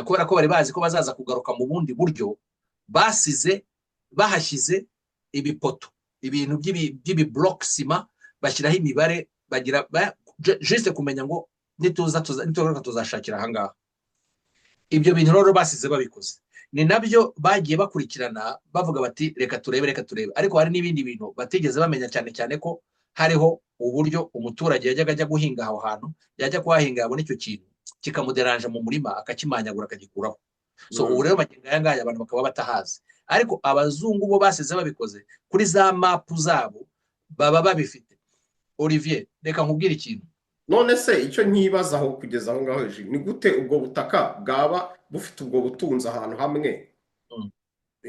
kubera ko bari bazi ko bazaza kugaruka mu bundi buryo, basize bahashyize ibipoto, ibintu by'ibi bloc ciment, bashyiraho imibare, bagira juste kumenya ngo nituza nitugaruka tuzashakira ahangaha. Ibyo bintu rero basize babikoze, ni nabyo bagiye bakurikirana, bavuga bati: "Reka turebe, reka turebe." Ariko hari n'ibindi bintu batigeze bamenya, cyane cyane ko hariho uburyo umuturage yajyaga ajya guhinga aho hantu, yajya kuhahinga yabona icyo kintu kikamuderanja mu murima, akakimanyagura, akagikuraho. So ubu rero magingo aya ngaya abantu bakaba batahazi, ariko abazungu bo basize babikoze kuri za mapu zabo, baba babifite. Olivier, reka nkubwire ikintu. None se icyo nkibazaho kugeza aho ngaho hejuru, ni gute ubwo butaka bwaba bufite ubwo butunzi ahantu hamwe?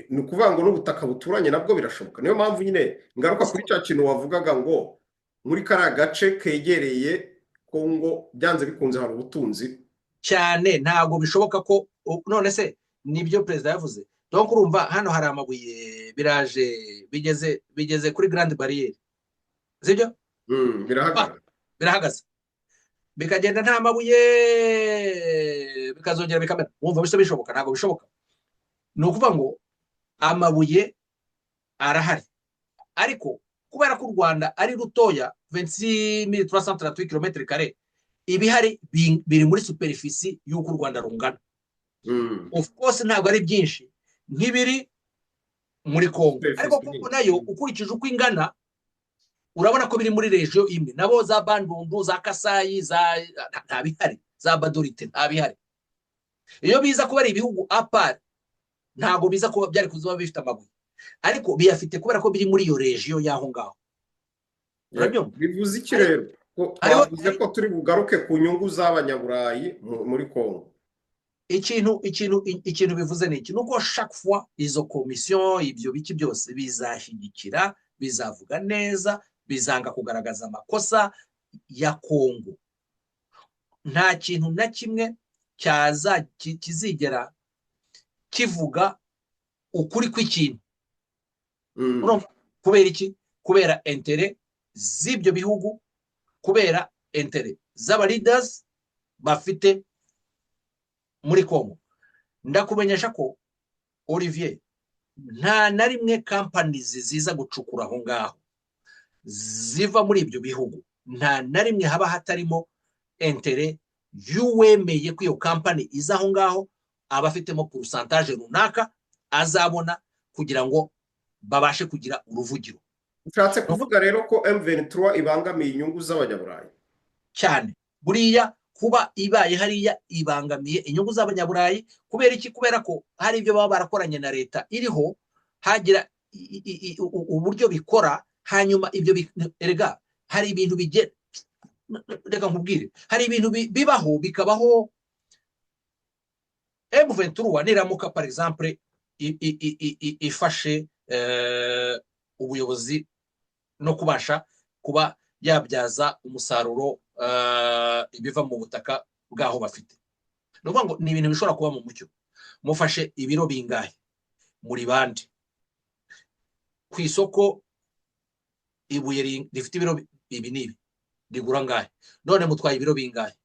Ni ukuvuga ngo n'ubutaka buturanye nabwo birashoboka. Niyo mpamvu nyine ngaruka kuri cya kintu wavugaga ngo muri kariya gace kegereye Kongo byanze bikunze hari ubutunzi. Cyane, ntabwo bishoboka ko none se nibyo perezida yavuze. Donc urumva hano hari amabuye, biraje bigeze kuri grande barrière, sibyo? Birahagarara. Birahagaze, bikagenda nta mabuye, bikazongera bikamera. Wumva bisa bishoboka? Ntabwo bishoboka. Ni ukuvuga ngo amabuye arahari, ariko kubera ko u Rwanda ari rutoya, 26 338 kilomètres carrés, ibihari biri muri superficie y'uko u Rwanda rungana. Of course ntabwo ari byinshi nk'ibiri muri Congo, ariko Congo nayo ukurikije uko ingana, urabona ko biri muri région imwe nabo, za Bandundu, za Kasayi, za nta bihari, za Gbadolite nta bihari. Iyo biza kuba ari ibihugu à part, ntabwo biza kuba byari kuba bifite amabuye, ariko biyafite kubera ko biri muri iyo région y'aho ngaho. Urabyumva? Bivuze iki rero? Ko twavuze ko turi bugaruke ku nyungu z'abanyaburayi muri Congo. Ikintu bivuze ni iki? Ni uko chaque fois izo komisiyo, ibyo biki byose bizashyigikira, bizavuga neza, bizanga kugaragaza amakosa ya Kongo. Nta kintu na kimwe cyaza kizigera kivuga ukuri kw'ikintu. Urumva? Kubera iki? Kubera intérêts z'ibyo bihugu, kubera intérêts z'aba leaders bafite muri Congo. Ndakumenyesha ko, Olivier, nta na rimwe companies ziza gucukura aho ngaho ziva muri ibyo bihugu, nta na rimwe haba hatarimo intérêt y'uwemeye ko iyo kampani iza aho ngaho, aba afitemo pourcentage runaka azabona kugira ngo babashe kugira uruvugiro. Ushatse kuvuga rero ko M23 ibangamiye inyungu z'abanyaburayi? Cyane. Buriya Kuba ibaye hariya ibangamiye inyungu z'Abanyaburayi. Kubera iki? Kubera ko hari ibyo baba barakoranye na leta iriho, hagira uburyo bikora. Hanyuma ibyo, erega hari ibintu bige, reka nkubwire, hari ibintu bibaho, bikabaho. M23 niramuka, par exemple, ifashe ubuyobozi no kubasha kuba yabyaza umusaruro ibiva mu butaka bw'aho bafite, ni ukuvuga ngo ni ibintu bishobora kuba mu mucyo. Mufashe ibiro bingahe, muri bande, ku isoko ibuye rifite ibiro ibi n'ibi rigura ngahe, none mutwaye ibiro bingahe,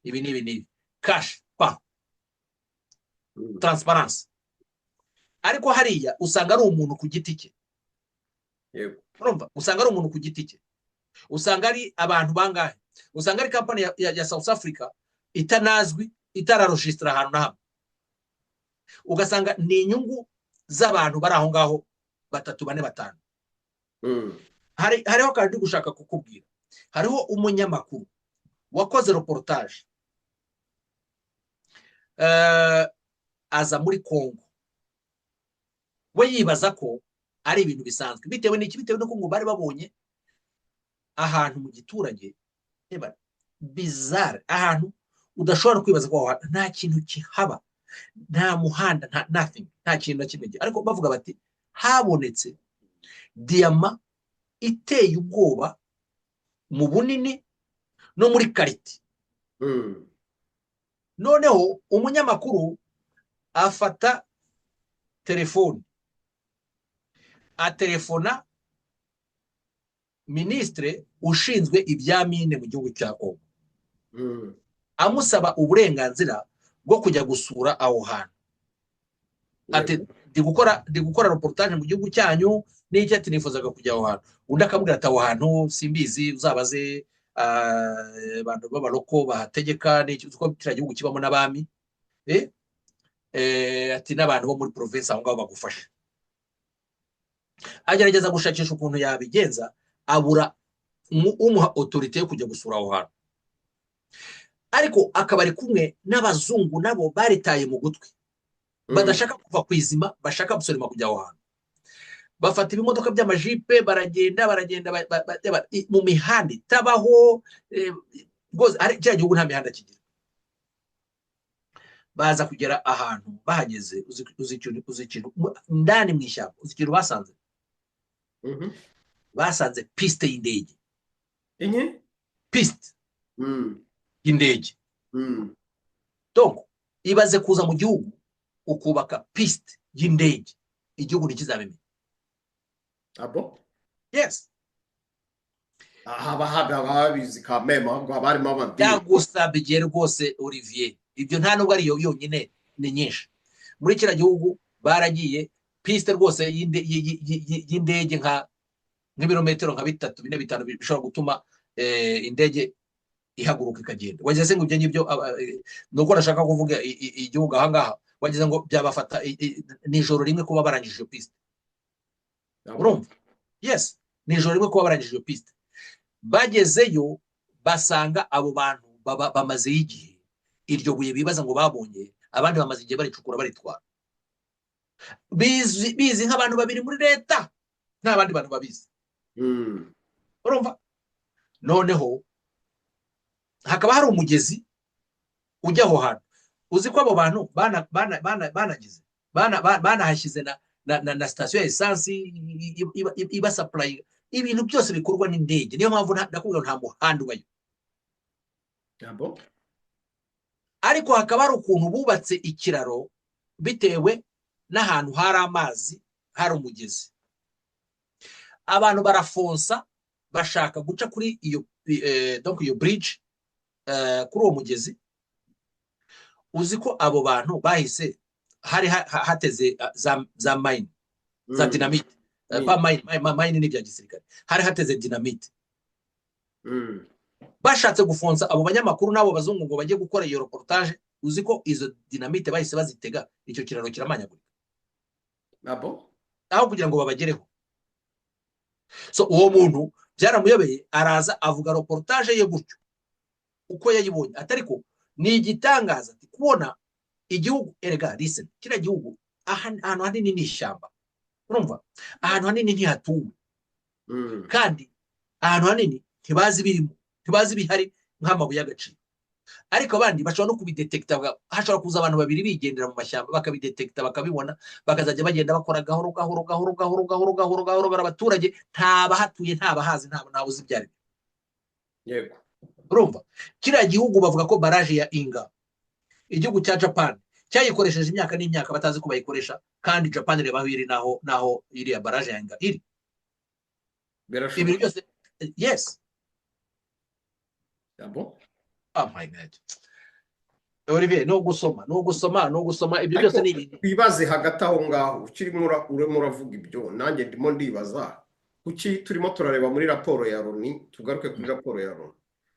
ibi n'ibi n'ibi, cash pa transparence. Ariko hariya usanga ari umuntu ku giti cye. Urumva, usanga ari umuntu ku giti cye, usanga ari abantu bangahe, usanga ari kampani ya South Africa itanazwi, itararojisitara ahantu na hamwe. Ugasanga ni inyungu z'abantu bari aho ngaho, batatu, bane, batanu. Hariho kandi gushaka kukubwira, hariho umunyamakuru wakoze reportage, aza muri Congo, we yibaza ko ari ibintu bisanzwe. Bitewe n'iki? Bitewe n'uko ngo bari babonye ahantu mu giturage, reba bizarre, ahantu udashobora kwibaza ko aho hantu nta kintu kihaba, nta muhanda, nta nothing, nta kintu na kimwe. Ariko bavuga bati habonetse diyama iteye ubwoba mu bunini no muri qualité. Noneho umunyamakuru afata telefoni, atelefona minisitire ushinzwe ibya mine mu gihugu cya Kongo, amusaba uburenganzira bwo kujya gusura aho hantu, ati ndi gukora reportage mu gihugu cyanyu n'icyo, ati nifuzaga kujya aho hantu. Undi akamubwira ati aho hantu simbizi, uzabaze abantu b'abaroko bahategeka n'iki, uzi ko kiriya gihugu kibamo n'abami, ati n'abantu bo muri province aho ngaho bagufasha. Agerageza gushakisha ukuntu yabigenza, abura umuha autorité yo kujya gusura aho hantu. Ariko akaba ari kumwe n'abazungu, nabo baritaye mu gutwi, badashaka kuva ku izima, bashaka gusorema kujya aho hantu. Bafata ibimodoka by'amajipe, baragenda, baragenda mu mihanda itabaho rwose. Kiriya gihugu nta mihanda kigira. Baza kugera ahantu, bahageze, uzi ikintu ndani mu ishyamba, uzi ikintu basanze? Basanze piste y'indege. Inki? Piste y'indege. Donc ibaze kuza mu gihugu ukubaka piste y'indege, igihugu ntikizabimenya. Abo? Yes. Haba haba babizi kameme, ahubwo haba harimo amadini. Byagusabye rwose, Olivier, ibyo nta nubwo ariyo yonyine, ni nyinshi muri kiriya gihugu. Baragiye, piste rwose y'indege nk'ibirometero nka bitatu, bine, bitanu, bishobora gutuma indege ihaguruka ikagenda. Wagize se ngo ibyo ngibyo ni uko nashaka kuvuga igihugu ahangaha, wagize ngo byabafata nijoro rimwe kuba barangije iyo piste? Urumva, yes, ni ijoro rimwe kuba barangije iyo piste. Bagezeyo basanga abo bantu bamazeyo igihe. Iryo buye bibaza ngo babonye, abandi bamaze igihe baricukura, baritwara, bizi, bizi nk'abantu babiri muri leta, nta bandi bantu babizi. Urumva, noneho hakaba hari umugezi ujya aho hantu. Uzi ko abo bantu banagize banahashyize na sitasiyo ya esansi ibasapurayinga ibintu byose bikorwa n'indege. Niyo mpamvu ndakubwira ngo nta muhanda ubayo. Abo? Ariko hakaba hari ukuntu bubatse ikiraro bitewe n'ahantu hari amazi, hari umugezi. Abantu barafonsa, bashaka guca kuri iyo donc iyo bridge, kuri uwo mugezi. Uzi ko abo bantu bahise hari hateze za mine, za dynamite, pa mine, mine ni ibya gisirikare, hari hateze dynamite. Bashatse gufonsa abo banyamakuru n'abo bazungu ngo bajye gukora iyo reportage. Uzi ko izo dynamite bahise bazitega, icyo kiraro kiramanyagurika? Abo? Aho kugira ngo babagereho. So uwo muntu byaramuyobeye, araza avuga reportage ye gutyo uko yayibonye, atari ko. Ni igitangaza ati kubona igihugu, erega listen, kiriya gihugu ahantu hanini ni ishyamba, urumva, ahantu hanini ntihatuwe, kandi ahantu hanini ntibazi ibirimo, ntibazi ibihari nk'amabuye y'agaciro. Ariko abandi bashobora no kubidetekita, hashobora kuza abantu babiri bigendera mu mashyamba, bakabidetekita, bakabibona, bakazajya bagenda bakora gahoro gahoro gahoro gahoro gahoro gahoro gahoro gahoro. Abaturage nta bahatuye, nta bahazi, ntawe uzi ibyo ari byo. Urumva, kiriya gihugu bavuga ko barrage ya Inga, igihugu cya Japan cyayikoresheje imyaka n'imyaka batazi ko bayikoresha, kandi Japan reba aho iri naho iriya barrage ya Inga iri. Ibintu Birashoboka. byose, yes. Ah bon? Oh my God, Olivier, ni ugusoma, ni ugusoma, ni ugusoma ibyo byose. Ariko ni ibintu twibaze hagati aho ngaho, ukirimo urimo uravuga ibyo, nanjye ndimo ndibaza kuki turimo turareba muri raporo ya Loni. Tugaruke kuri raporo ya Loni.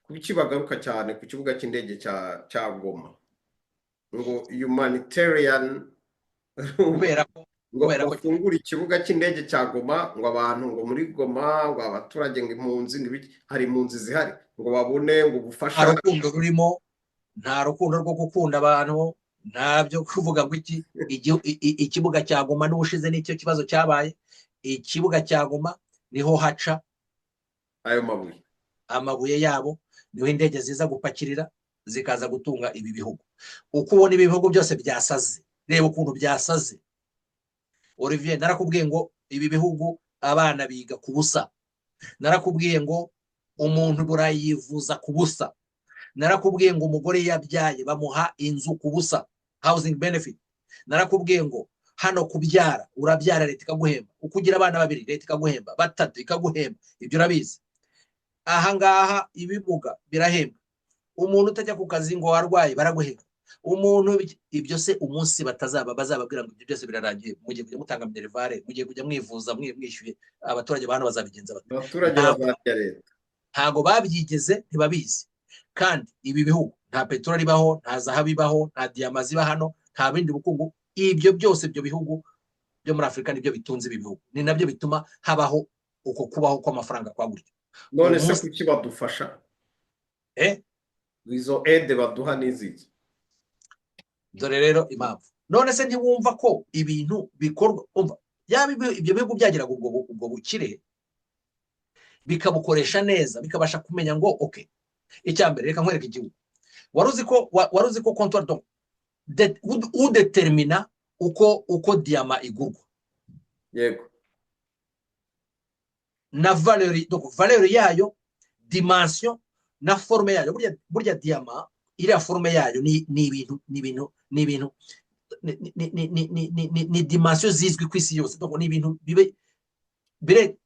Kuki bagaruka cyane ku kibuga cy'indege cya Goma ngo humanitarian Kubera ko ngo kubera ko bafungure ikibuga cy'indege cya Goma, ngo abantu ngo muri Goma, ngo abaturage, ngo impunzi, ngo ibiki, hari impunzi zihari, ngo babone ngo nta ubufasha. rukundo rurimo, nta rukundo rwo gukunda abantu, nta byo kuvuga ngo iki ikibuga cya Goma. N'ubushize nicyo kibazo cyabaye. Ikibuga cya Goma niho haca ayo mabuye, amabuye yabo, niho indege ziza gupakirira, zikaza gutunga ibi bihugu. Uko ubona ibi bihugu byose byasaze, reba ukuntu byasaze, Olivier. Narakubwiye ngo ibi bihugu abana biga ku busa, narakubwiye ngo umuntu burayivuza ku busa, narakubwiye ngo umugore yabyaye bamuha inzu ku busa, housing benefit. Narakubwiye ngo hano kubyara, urabyara leta ikaguhemba, uko ugira abana babiri leta ikaguhemba, batatu ikaguhemba, ibyo urabizi. Ahangaha ibimuga birahembwa, umuntu utajya ku kazi ngo warwaye baraguhemba, umuntu ibyo se umunsi batazaba bazababwira ngo ibyo byose birarangiye, mugiye kujya mutanga minerval, mugiye kujya mwivuza mwishyuye, abaturage ba hano bazabigenza bate? Abaturage Ntabwo bazarya leta. Ntabwo babyigeze, ntibabizi. Kandi ibi bihugu nta peteroli ibaho, nta zahabu ibaho, nta diyama ziba hano, nta bindi bukungu. Ibyo byose, ibyo bihugu byo muri Afurika nibyo bitunze ibi bihugu, ni nabyo bituma habaho uko kubaho kw'amafaranga kwa gutyo. None se Umunsi kuki badufasha? Eh? Izo aide baduha n'iziki? Dore rero impamvu. None se ntiwumva ko ibintu bikorwa, umva, yaba ibyo bihugu byagiraga ubwo bukire, bikabukoresha neza, bikabasha kumenya ngo okay, icya mbere, reka nkwereke igihugu. Wari uzi ko comptoir, donc udetermina uko diyama igurwa na valeur, donc valeur yayo, dimension na forme yayo. Burya diyama iriya forme yayo ni ibintu ni dimension zizwi ku isi yose. Donc ni ibintu bibe bire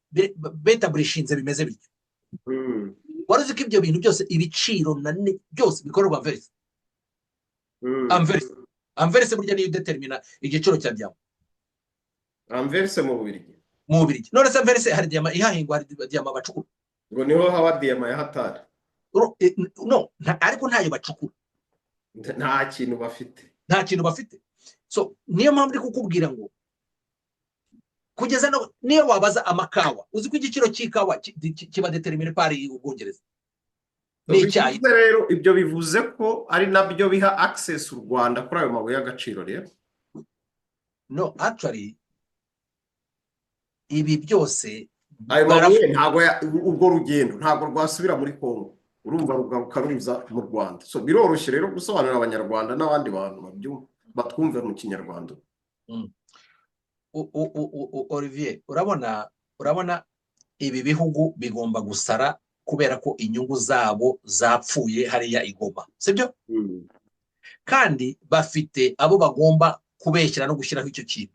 betaburishinze bimeze bityo. Wari uzi ko ibyo bintu byose, ibiciro na byose bikorerwa Anvers? Anvers burya niyo determina igiciro cya diyama. Anvers mu Bubiligi? Mu Bubiligi. None se Anvers hari diyama ihahingwa? Hari diyama bacukura? Ngo niho haba diyama ya hatari. No, ariko ntayo bacukura. Nta kintu bafite. Nta kintu bafite. So niyo mpamvu ndi kukubwira ngo kugeza no niyo wabaza amakawa, uzi ko igiciro cy'ikawa kiba déterminé par Ubwongereza n'icyayi. Bivuze rero, ibyo bivuze ko ari nabyo biha access u Rwanda kuri ayo mabuye y'agaciro rero. No, actually ibi byose Ayo mabuye ntabwo urwo rugendo ntabwo rwasubira muri Congo, urumva, rugaruka ruza mu Rwanda. So biroroshye rero gusobanurira Abanyarwanda n'abandi bantu babyumva, batwumve mu Kinyarwanda. Olivier, urabona ibi bihugu bigomba gusara kubera ko inyungu zabo zapfuye hariya i Goma, sibyo? Kandi bafite abo bagomba kubeshyira no gushyiraho icyo kintu,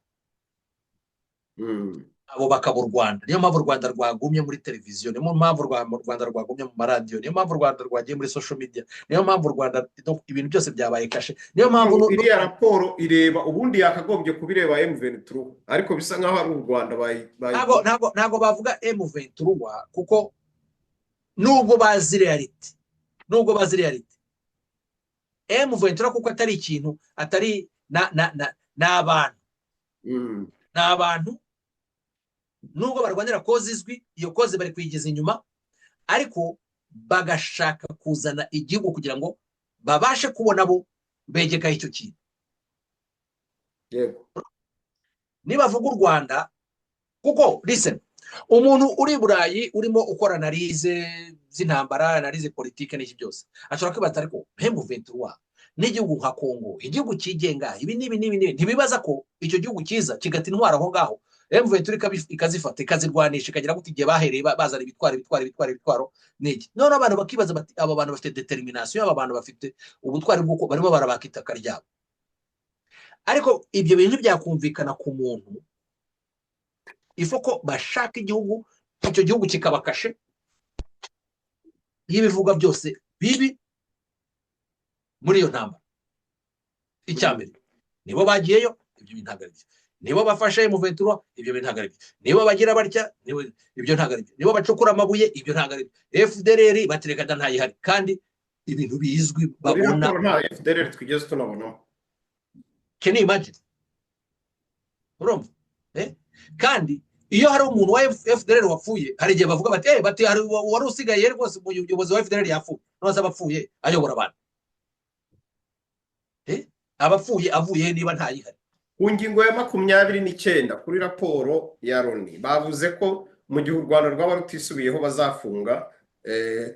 abo bakaba u Rwanda. Niyo mpamvu u Rwanda rwagumye muri televiziyo, niyo mpamvu u Rwanda rwagumye mu maradiyo, niyo mpamvu u Rwanda rwagiye muri social media, niyo mpamvu u Rwanda, donc ibintu byose byabaye caché, niyo mpamvu Iriya raporo ireba, ubundi yakagombye kubireba M23, ariko bisa nkaho ari u Rwanda Ntabwo bavuga M23, kuko nubwo bazi réalité, nubwo bazi réalité M23, kuko atari ikintu, atari na na na ni abantu, ni abantu nubwo barwanira cause izwi, iyo cause bari kuyigeza inyuma, ariko bagashaka kuzana igihugu kugira ngo Babashe kubona bo begekaho icyo kintu. Nibavuga u Rwanda, kuko listen, umuntu uri i Burayi urimo ukora analyse z'intambara, analyse politique n'iki byose, ashobora kwibaza: ariko M23 n'igihugu nka Kongo, igihugu cyigenga, ibi n'ibi n'ibi n'ibi, ntibibaza ko icyo gihugu cyiza kigata intwaro aho ngaho, M23 ikazifata, ikazirwanisha, ikagira gute, igihe bahereye bazana ibitwaro, ibitwaro, ibitwaro, ibitwaro n'iki? Noneho abantu bakibaza bati: aba bantu bafite determination, aba bantu bafite ubutwari bw'uko barimo barabaka itaka ryabo. Ariko ibyo bintu ntibyakumvikana ku muntu ifo ko bashaka igihugu, icyo gihugu kikabakashe y'ibivugwa byose bibi muri iyo ntambara. Icya mbere, nibo bagiyeyo, ibyo bintu ntabwo ari byo. Nibo bafashe M23, ibyo bintu ntabwo ari byo. Nibo bagira batya, ibyo ntabwo ari byo. Nibo bacukura amabuye, ibyo ntabwo ari byo. FDLR batereka da ntayihari, kandi ibintu bizwi. Muri babona raporo nta FDLR twigeze tunabonamo. Can you imagine? Urumva, eh? Kandi iyo hari umuntu wa FDLR wapfuye, hari igihe bavuga bati bati hari wari usigaye rwose, umuyobozi wa FDLR yapfuye. None se abapfuye ayobora abantu, abapfuye avuye he niba ntayihari? Ku ngingo ya 29 kuri raporo ya Loni, bavuze ko mu gihe u Rwanda rwaba rutisubiyeho bazafunga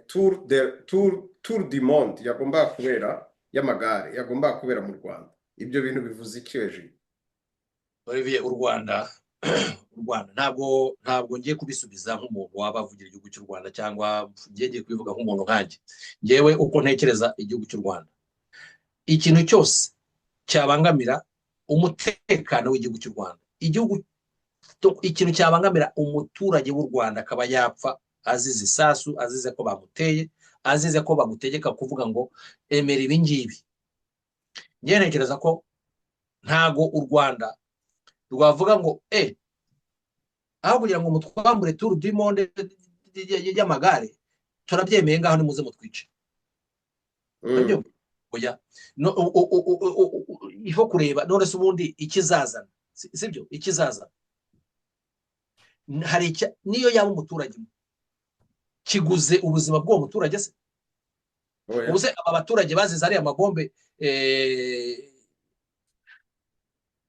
Tour du Monde yagombaga kubera, y'amagare yagombaga kubera mu Rwanda. Ibyo bintu bivuze iki ejo? Olivier, u Rwanda ntabwo ngiye kubisubiza nk'umuntu waba avugira igihugu cy'u Rwanda, cyangwa ngiye kubivuga nk'umuntu nkanjye. Ngewe uko ntekereza igihugu cy'u Rwanda, ikintu cyose cyabangamira umutekano w'igihugu cy'u Rwanda, ikintu cyabangamira umuturage w'u Rwanda akaba yapfa azize isasu, azize ko bamuteye, azize ko bagutegeka kuvuga ngo emera ibi ngibi, ngewe ntekereza ko ntago u Rwanda rwavuga ngo aho kugira ngo mutwambure Tour du Monde y'amagare, turabyemeye, ngaho nimuze mutwice. Urabyumva? Oya. No, ifo kureba none se ubundi ikizazana, sibyo? Ikizazana hari niyo yaba umuturage umwe, kiguze ubuzima bw'uwo muturage se? Oya. Ubu se aba baturage bazize ariya mabombe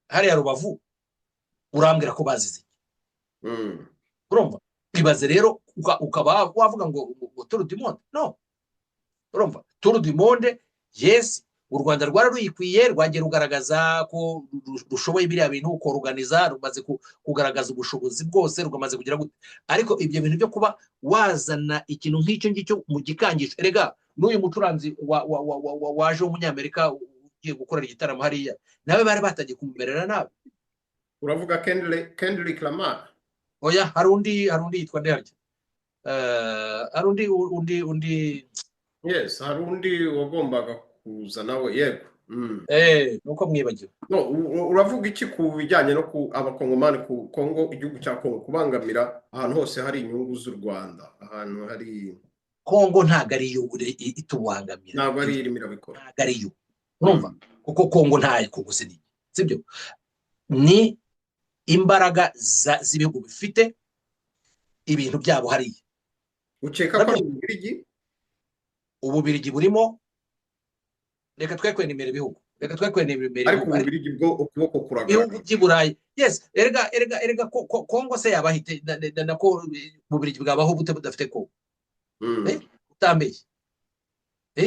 hariya Rubavu, urambwira ko bazize iki? Urumva, ibaze rero ukaba wavuga ngo Tour du Monde. No, urumva, Tour du Monde, yes, u Rwanda rwari ruyikwiye, rwagiye rugaragaza ko rushoboye biriya bintu koruganiza, rumaze kugaragaza ubushobozi bwose, rwamaze kugira gute. Ariko ibyo bintu byo kuba wazana ikintu nk'icyo ngicyo mu gikangisho, erega n'uyu mucuranzi waje w'umunyamerika ugiye gukorera igitaramo hariya, nawe bari batangiye kumumerera nabi. Uravuga Kendrick Lamar? Oya, hari undi yitwa nde harya? Hari undi. Yes, hari undi wagombaga kuza nawe, yego. Nuko mwibagiwe. No, uravuga iki ku bijyanye no ku abakongomani, ku Kongo, igihugu cya Kongo kubangamira ahantu hose hari inyungu z'u Rwanda, ahantu hari Kongo ntabwo ariyo itubangamira. Ntabwo ari irimo irabikora. Ntabwo ariyo, urumva, kuko Kongo ntayo, Kongo si niyo, sibyo? Ni imbaraga z'ibihugu bifite ibintu byabo hariya. Ukeka ko ari Ububirigi? Ububirigi burimo. Reka twe kwenimera ibihugu, reka twe kwenimera Ariko ibihugu. Ububirigi bwo ukuboko Ibihugu kuragaragara. by'i Burayi, yes. Erega Kongo se yabahite nako Ububirigi bwabaho bute budafite Kongo? Utambeshye.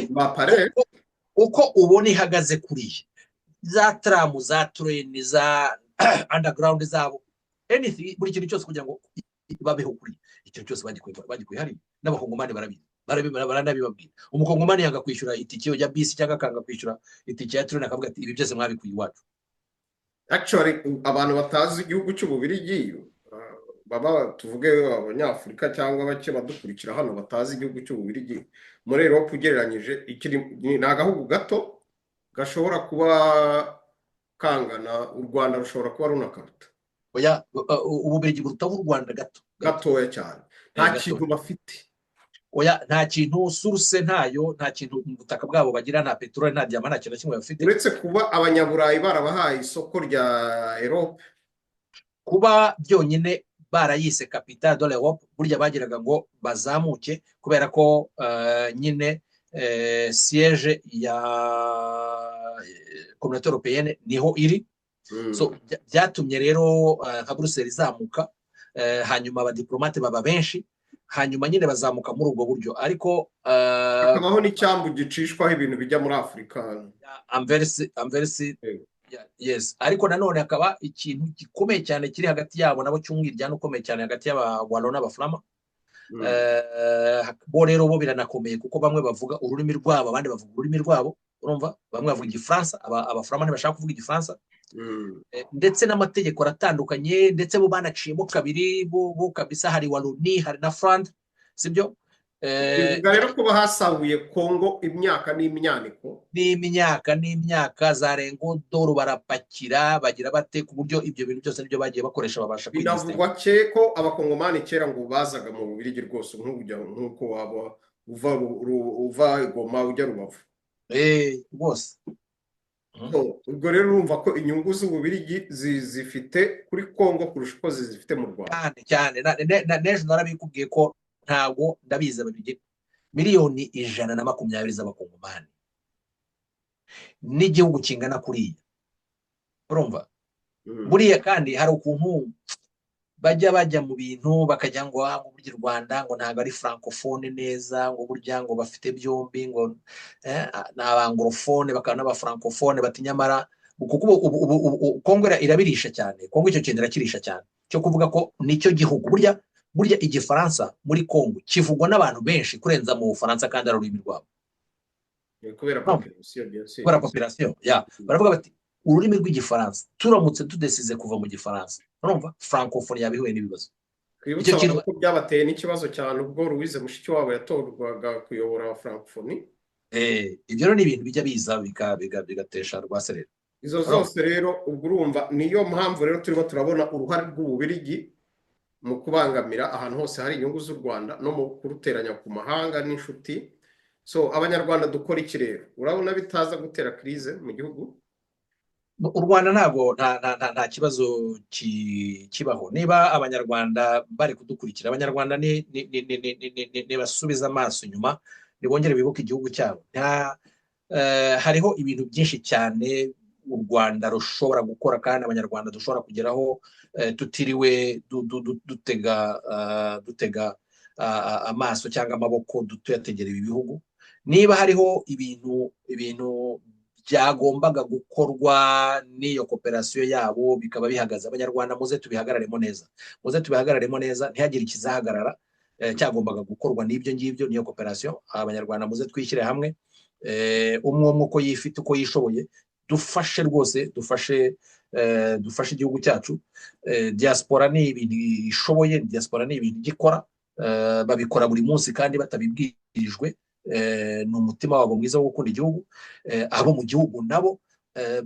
Bapare. Uko ubona ihagaze kuriya, za tram, za train, za underground zabo, anything, buri kintu cyose kugira ngo babeho kuriya, ikintu cyose bagikuye hariya. N'abakongomani barabizi, baranabibabwira. Umukongomani yanga kwishyura itike ya bisi cyangwa akanga kwishyura itike ya train, akavuga ati: ibi byose mwabikuye iwacu. Actually, abantu batazi igihugu cy'Ububirigi, baba tuvuge abanyafurika cyangwa bake badukurikira hano batazi igihugu cy'Ububirigi, muri Europe ugereranyije ikiri ni agahugu gato gashobora kuba kangana, u Rwanda rushobora kuba runakaruta. Oya, Ububirigi burutaho u Rwanda gato. Gatoya cyane, nta Gatoya. kintu bafite. Oya, nta kintu, source ntayo, nta kintu mu butaka bwabo bagira, nta peteroli, nta diyama, nta kintu na kimwe bafite. Uretse kuba abanyaburayi barabahaye isoko rya Europe. Kuba byonyine barayise capitale de l'Europe, burya bagiraga ngo bazamuke kubera ko nyine Siège ya Communauté européenne niho iri. So byatumye rero nka Buruseli izamuka, hanyuma abadiplomate baba benshi, hanyuma nyine bazamuka muri ubwo buryo, ariko hakabaho n'icyambu gicishwaho ibintu bijya muri Afurika. Anvers, Anvers. Yes, ariko nanone hakaba ikintu gikomeye cyane kiri hagati yabo nabo cy'umwiryane ukomeye cyane hagati y'Abawalo n'Abafurama. Bo rero bo biranakomeye kuko bamwe bavuga ururimi rwabo, abandi bavuga ururimi rwabo. Urumva, bamwe bavuga Igifaransa, Abafurama ntibashaka kuvuga Igifaransa. Ndetse n'amategeko aratandukanye, ndetse bo banaciyemo kabiri bo kabisa, hari Wallonie, hari na Flandre, sibyo? Bivuga rero kuba hasahuye Kongo imyaka n'imyaniko. N'imyaka n'imyaka za lingots d'or, barapakira, bagira bate, ku buryo ibyo bintu byose nibyo bagiye bakoresha babasha. Binavugwa ke ko Abakongomani kera ngo bazaga mu Bubirigi rwose nk'uko waba uva Goma ujya Rubavu. Rwose. Ubwo rero urumva ko inyungu z'Ububirigi zifite kuri Kongo kurusha uko zizifite mu Rwanda. Cyane cyane. N'ejo narabikubwiye ko ntabwo ndabizi, Ababirigi 120 miliyoni z'Abakongomani n'igihugu kingana kuriya, urumva? Buriya kandi hari ukuntu bajya mu bintu bakajya ngo ngo burya u Rwanda ngo ntabwo ari francophone neza, ngo burya ngo bafite byombi, ngo ni abanglophone bakaba n'abafrancophone, bati nyamara kuko ubu Kongo irabirisha cyane. Kongo icyo kintu irakirisha cyane cyo kuvuga ko nicyo gihugu. Burya Igifaransa muri Kongo kivugwa n'abantu benshi kurenza mu Bufaransa, kandi ari ururimi rwabo. Kubera population, bien sûr. Kubera population ya, baravuga bati ururimi rw'Igifaransa, turamutse tudesize kuva mu Gifaransa, urumva francophonie yaba ihuye n'ibibazo. Twibutse abantu ko byabateye n'ikibazo cyane ubwo Louise Mushikiwabo yatorwaga kuyobora francophonie. Ibyo rero ni ibintu bijya biza bigatesha rwaserera. Izo zose rero ubwo urumva niyo mpamvu rero turimo turabona uruhare rw'Ububirigi mu kubangamira ahantu hose hari inyungu z'u Rwanda no mu kuruteranya ku mahanga n'inshuti. So Abanyarwanda dukora iki rero? Urabona bitaza gutera crise mu gihugu? U Rwanda ntabwo nta kibazo kibaho niba Abanyarwanda bari kudukurikira. Abanyarwanda nibasubiza amaso inyuma, nibongere bibuke igihugu cyabo. Hariho ibintu byinshi cyane u Rwanda rushobora gukora kandi Abanyarwanda dushobora kugeraho tutiriwe dutega amaso cyangwa amaboko tuyategera ibi bihugu. Niba hariho ibintu byagombaga gukorwa n'iyo coopération yabo bikaba bihagaze, Abanyarwanda muze tubihagararemo neza, muze tubihagararemo neza, ntihagire ikizahagarara cyagombaga gukorwa n'ibyo ngibyo, n'iyo coopération. Abanyarwanda muze twishyire hamwe, umwe umwe uko yifite, uko yishoboye, dufashe rwose, dufashe igihugu cyacu. Diaspora ni ibintu ishoboye, diaspora ni ibintu igikora, babikora buri munsi kandi batabibwirijwe, ni umutima wabo mwiza wo gukunda igihugu. Abo mu gihugu nabo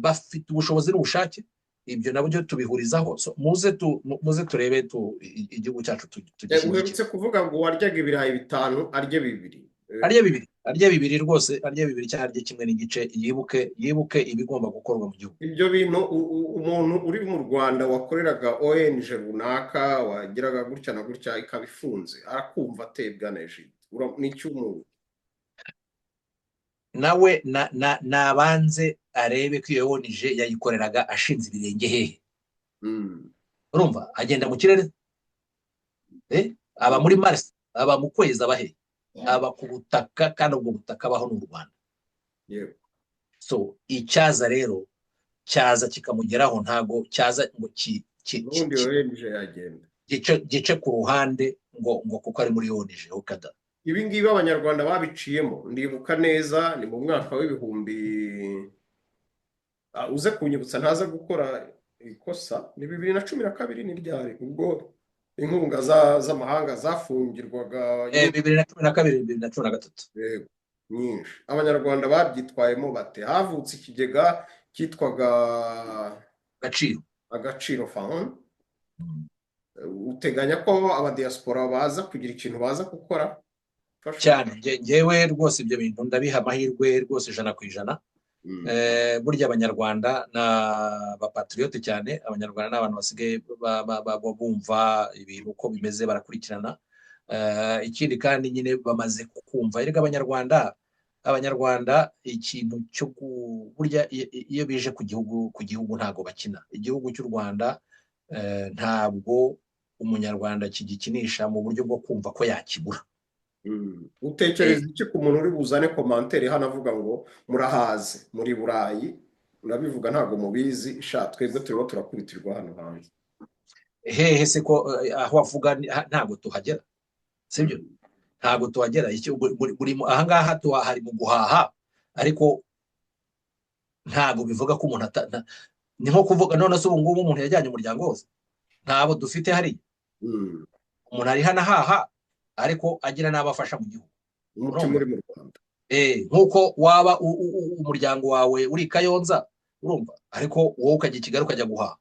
bafite ubushobozi n'ubushake, ibyo nabyo tubihurizaho. Muze turebe igihugu cyacu tugishyigikire. Uherutse kuvuga ngo waryaga ibirayi bitanu arye bibiri. Arye bibiri, arye bibiri rwose, arye bibiri cyangwa arye kimwe n'igice, yibuke ibigomba gukorwa mu gihugu. Ibyo bintu umuntu uri mu Rwanda wakoreraga ONG runaka, wagiraga gutya na gutya, ikaba ifunze, arakumva atebwa na Egide n'icy'umuntu. Nawe nabanze arebe ko iyo ONG yayikoreraga ashinze ibirenge hehe. Urumva agenda mu kirere, aba muri Mars, aba mu kwezi, aba he? Aba ku butaka, kandi ubwo butaka abaho ni u Rwanda. So icyaza rero cyaza kikamugeraho, ntago cyaza ngo Ubundi ONG yagenda. Gice ku ruhande ngo kuko ari muri ONG okada. Ibi ngibi Abanyarwanda babiciyemo, ndibuka neza ni mu mwaka w'ibihumbi, uze kunyibutsa ntaza gukora ikosa, ni 2012, ni ryari ubwo inkunga z'amahanga zafungirwaga? 2012, 2013. Yego, nyinshi. Abanyarwanda babyitwayemo bate? Havutse ikigega cyitwaga Agaciro. Agaciro Fund. Uteganya ko abadiaspora baza kugira ikintu baza gukora? Cyane. Njyewe rwose ibyo bintu ndabiha amahirwe rwose 100%. Burya Abanyarwanda ni abapatriote cyane. Abanyarwanda ni abantu basigaye bumva ibintu uko bimeze, barakurikirana. Ikindi kandi nyine bamaze kumva, erega Abanyarwanda Abanyarwanda ikintu cyo burya iyo bije ku gihugu, ku gihugu ntabwo bakina. Igihugu cy'u Rwanda ntabwo umunyarwanda kigikinisha mu buryo bwo kumva ko yakibura. Utekereza iki ku muntu uri buzane commentaire hano avuga ngo murahaze muri Burayi, murabivuga ntabwo mubizi, sha twebwe turimo turakubitirwa hano hanze? Hehe se ko aho avuga ntabwo tuhagera, sibyo? Ntabwo tuhagera. Ahangaha tuhari mu guhaha, ariko ntabwo bivuga ko umuntu ni nko kuvuga none se ubu ngubu umuntu yajyanye umuryango wose, ntabo dufite hariya. Umuntu ari hano ahaha, ariko agira n'abo afasha mu gihugu. Umutima uri mu Rwanda. Nk'uko waba umuryango wawe uri i Kayonza, urumva, ariko wowe ukajya i Kigali ukajya guhaha.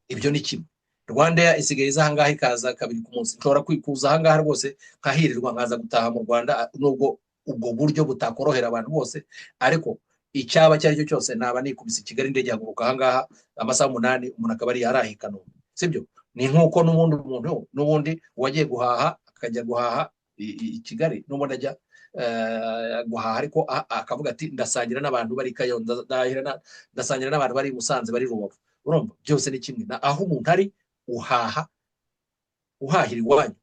Ibyo ni kimwe. Rwandair isigaye iza ahangaha, ikaza kabiri ku munsi. Nshobora kuza ahangaha rwose nkahirirwa, nkaza gutaha mu Rwanda, nubwo ubwo buryo butakorohera abantu bose, ariko icyaba icyo ari cyo cyose naba nikubise i Kigali, indege ihaguruka ahangaha amasaha 8, umuntu akaba ari yaraha i Kanombe, sibyo? Ni nk'uko n'ubundi umuntu n'ubundi wagiye guhaha akajya guhaha i Kigali, n'ubundi ajya guhaha, ariko akavuga ati ndasangira n'abantu bari i Kayonza, ndasangira n'abantu bari i Musanze, bari Rubavu. Urumva byose ni kimwe. Aho umuntu ari uhaha, uhahira iwanyu.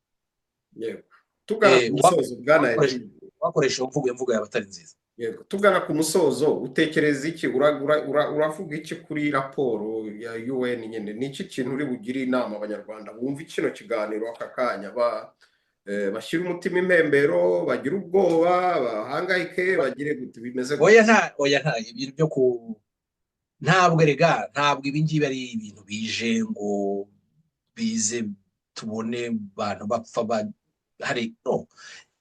Yego, tugana ku musozo, bwana Eric. Wakoresha imvugo yaba atari nziza. Yego, tugana ku musozo, utekereza iki, uravuga iki kuri raporo ya UN nyine? Ni iki kintu uri bugire inama abanyarwanda bumva kino kiganiro aka kanya, bashyira umutima impembero, bagira ubwoba, bahangayike, bagire gute, bimeze gute? Oya, nta, oya, nta ibintu byo ku ntabwo, erega ntabwo ibi ngibi ari ibintu bije ngo bize tubone abantu bapfa hari no.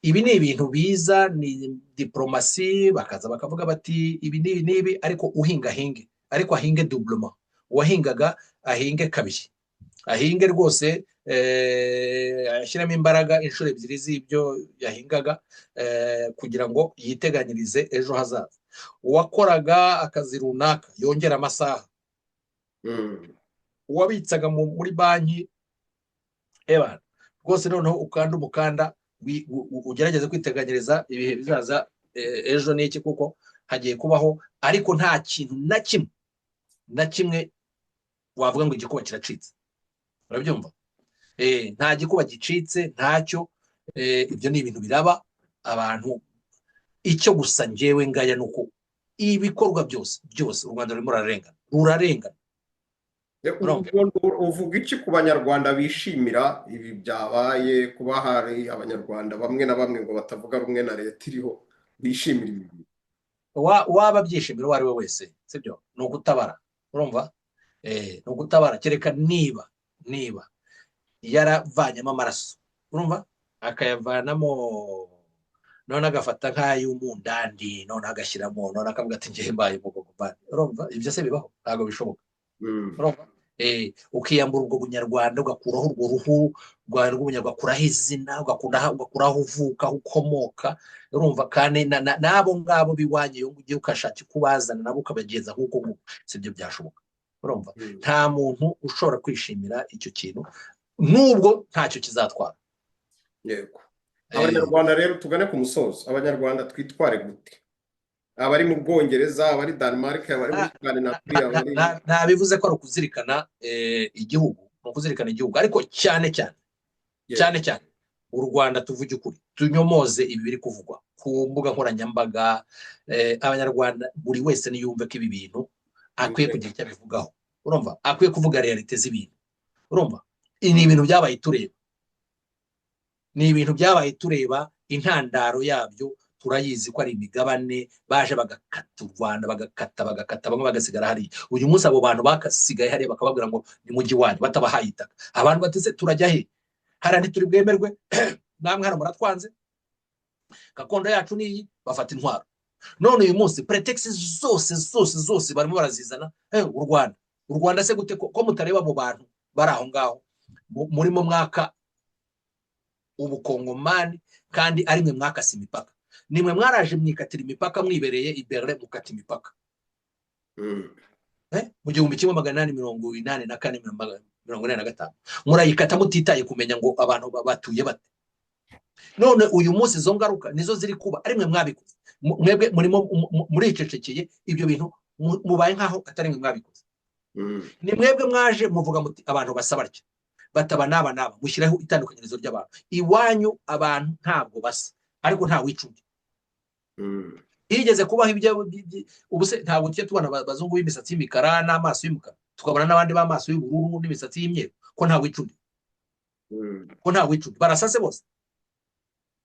Ibi ni ibintu biza, ni diplomasi, bakaza bakavuga bati ibi n'ibi n'ibi, ariko uhinga ahinge, ariko ahinge doublement, uwahingaga ahinge kabiri, ahinge rwose, ashyiramo imbaraga inshuro ebyiri z'ibyo yahingaga, kugira ngo yiteganyirize ejo hazaza. Uwakoraga akazi runaka yongera amasaha, uwabitsaga muri banki, eba rwose noneho ukanda umukanda, ugerageze kwiteganyiriza ibihe bizaza, ejo n'iki, kuko hagiye kubaho. Ariko nta kintu na kimwe na kimwe wavuga ngo igikuba kiracitse, urabyumva? Nta gikuba gicitse, ntacyo. Ibyo ni ibintu biraba abantu. Icyo gusa njyewe ngaya ni uko ibikorwa byose byose u Rwanda rurimo rurarengana, rurarengana. Uvuga iki ku banyarwanda bishimira ibi byabaye, kuba hari abanyarwanda bamwe na bamwe ngo batavuga rumwe na leta iriho bishimira ibi bintu? Waba abyishimira uwo ari we wese, sibyo? Ni ugutabara, urumva? Ni ugutabara, kereka niba yaravanyemo amaraso, urumva, akayavanamo, none agafata nk'ay'umundandi, none agashyiramo, none akavuga ati ngewe mbaye umugogomani. Urumva ibyo se bibaho? Ntabwo bishoboka. Urumva, ukiyambura ubwo bunyarwanda, ugakuraho urwo ruhu rwawe rw'ubunyarwanda, ugakuraho izina, ugakuraho uvuka, aho ukomoka, urumva? Kandi n'abo ngabo b'iwanyu iyo ugiye ukashaka uko ubazana nabo ukabagenza nk'uko nguko, si byo byashoboka, urumva? Nta muntu ushobora kwishimira icyo kintu, nubwo ntacyo kizatwara. Yego. Abanyarwanda rero, tugane ku musozo, abanyarwanda twitware gute? Abari mu Bwongereza, abari Denmark, abari muri Scandinavia, abari Nta bivuze ko ari ukuzirikana igihugu, ni ukuzirikana igihugu, ariko cyane cyane, cyane cyane u Rwanda. Tuvuge ukuri, tunyomoze ibi biri kuvugwa ku mbuga nkoranyambaga. Abanyarwanda buri wese niyumve ko ibi bintu akwiye kugira icyo abivugaho, urumva? Akwiye kuvuga réalité z'ibintu, urumva? Ni ibintu byabaye tureba, ni ibintu byabaye tureba. Intandaro yabyo turayizi ko ari imigabane, baje bagakata u Rwanda, bagakata, bagakata, bamwe bagasigara hariya. Uyu munsi abo bantu bakasigaye hariya bakababwira ngo ni mujyi wanyu, batabahaye itaka. Abantu bateze turajya he? Hariya ntituri bwemerwe, namwe hano muratwanze, gakondo yacu niyi. Bafata intwaro. None uyu munsi prétexte zose zose zose barimo barazizana, u Rwanda, u Rwanda se gute, ko mutareba mu bantu bari aho ngaho murimo mwaka ubukongomani, kandi ari mwe mwakase imipaka? Nimwe mwaraje mwikatira imipaka mwibereye i Berlin, mukata imipaka mu 1884, 85, murayikata mutitaye kumenya ngo abantu batuye bate. None uyu munsi izo ngaruka nizo ziri kuba, ari mwe mwabikoze. Mwebwe murimo muricecekeye, ibyo bintu mubaye nk'aho atari mwe mwabikoze. Ni mwebwe mwaje muvuga muti abantu basa batya, bataba n'aba n'aba, mushyiraho itandukanyirizo ry'abantu. Iwanyu abantu ntabwo basa, ariko nta wica undi. Higeze kubaho ibyo. Ubu se ntabwo tujya tubona abazungu b'imisatsi y'imikara n'amaso y'umukara, tukabona n'abandi b'amaso y'ubururu n'imisatsi y'imyeru? Ko nta wica undi? Ko nta wica undi? Barasase bose?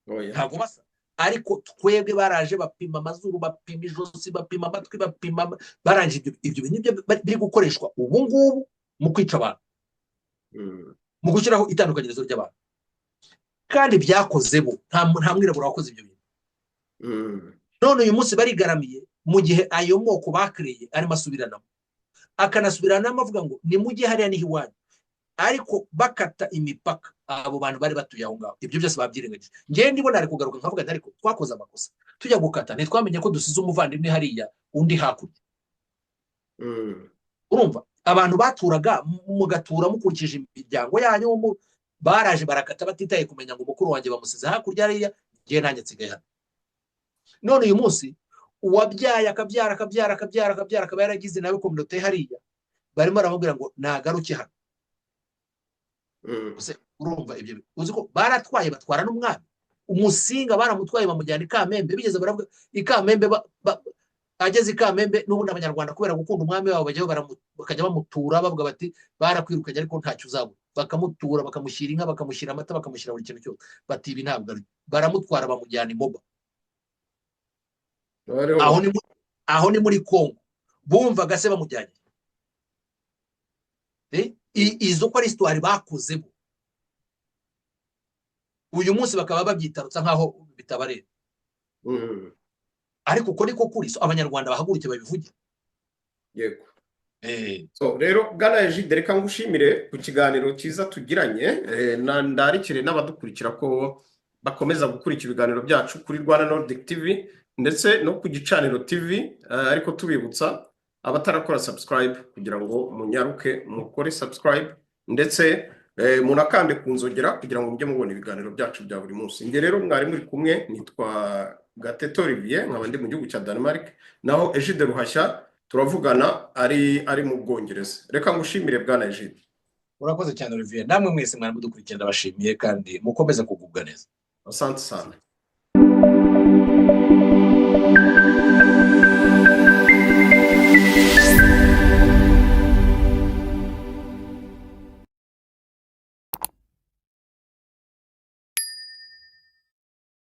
Oya. Ntabwo basa. Ariko twebwe baraje bapima amazuru, bapima ijosi, bapima amatwi, bapima barangije. Ibyo bintu nibyo biri gukoreshwa ubu ngubu mu kwica abantu, mu gushyiraho itandukanyirizo ry'abantu. Kandi byakoze bo, nta mwirabura wakoze ibyo bintu. None uyu munsi barigaramiye, mu gihe ayo moko bakereye arimo asubiranamo, akanasubiranamo avuga ngo nimujye hariya niho iwanyu, ariko bakata imipaka abo bantu bari batuye aho ngaho. Ibyo byose babyirengagije. Ngewe ndibona ari kugaruka nkavuga nti ariko twakoze amakosa tujya gukata, ntitwamenye ko dusize umuvandimwe hariya, undi hakurya. Urumva abantu baturaga, mugatura mukurikije imiryango yanyu, baraje barakata batitaye kumenya ngo mukuru wanjye bamusize hakurya hariya, ngewe nanjye nsigaye hano. None uyu munsi uwabyaye akabyara, akabyara, akabyara, akabyara, akaba yaragize nawe communauté hariya, barimo baramubwira ngo nagaruke hano. Ese urumva ibyo uzi ko baratwaye, batwara n'umwami Umusinga, baramutwaye bamujyana i Kamembe. Bigeze baravuga i Kamembe, ageze i Kamembe n'ubundi Abanyarwanda kubera gukunda umwami wabo bajyayo, bakajya bamutura, bavuga bati barakwirukanye ariko ntacyo uzabura. Bakamutura, bakamushyira inka, bakamushyira amata, bakamushyira buri kintu cyose, bati ibi ntabwo ari. Baramutwara bamujyana i Moba. Bariho. Aho ni muri Kongo. Bumvaga se bamujyanye? Izo ko ari histoire bakoze bo, uyu munsi bakaba babyitarutsa nk'aho bitabareba. Ariko uko niko kuri. So Abanyarwanda bahaguruke babivuge. Yego. So rero bwana Egide, reka ngushimire ku kiganiro cyiza tugiranye, ndarikire n'abadukurikira ko bakomeza gukurikira ibiganiro byacu kuri Rwanda Nordic TV ndetse no ku Gicaniro TV, ariko tubibutsa abatarakora subscribe kugira ngo munyaruke mukore subscribe, ndetse munakande ku nzogera kugira ngo mujye mubona ibiganiro byacu bya buri munsi. Njye rero mwari muri kumwe nitwa Gatete Olivier, nkaba ndi mu gihugu cya Denmark, naho Egide Ruhashya turavugana ari mu Bwongereza. Reka ngushimire, bwana Egide. Urakoze cyane, Olivier. Namwe mwese mwari mudukurikira ndabashimiye, kandi mukomeze kugubwa neza. Asante sana.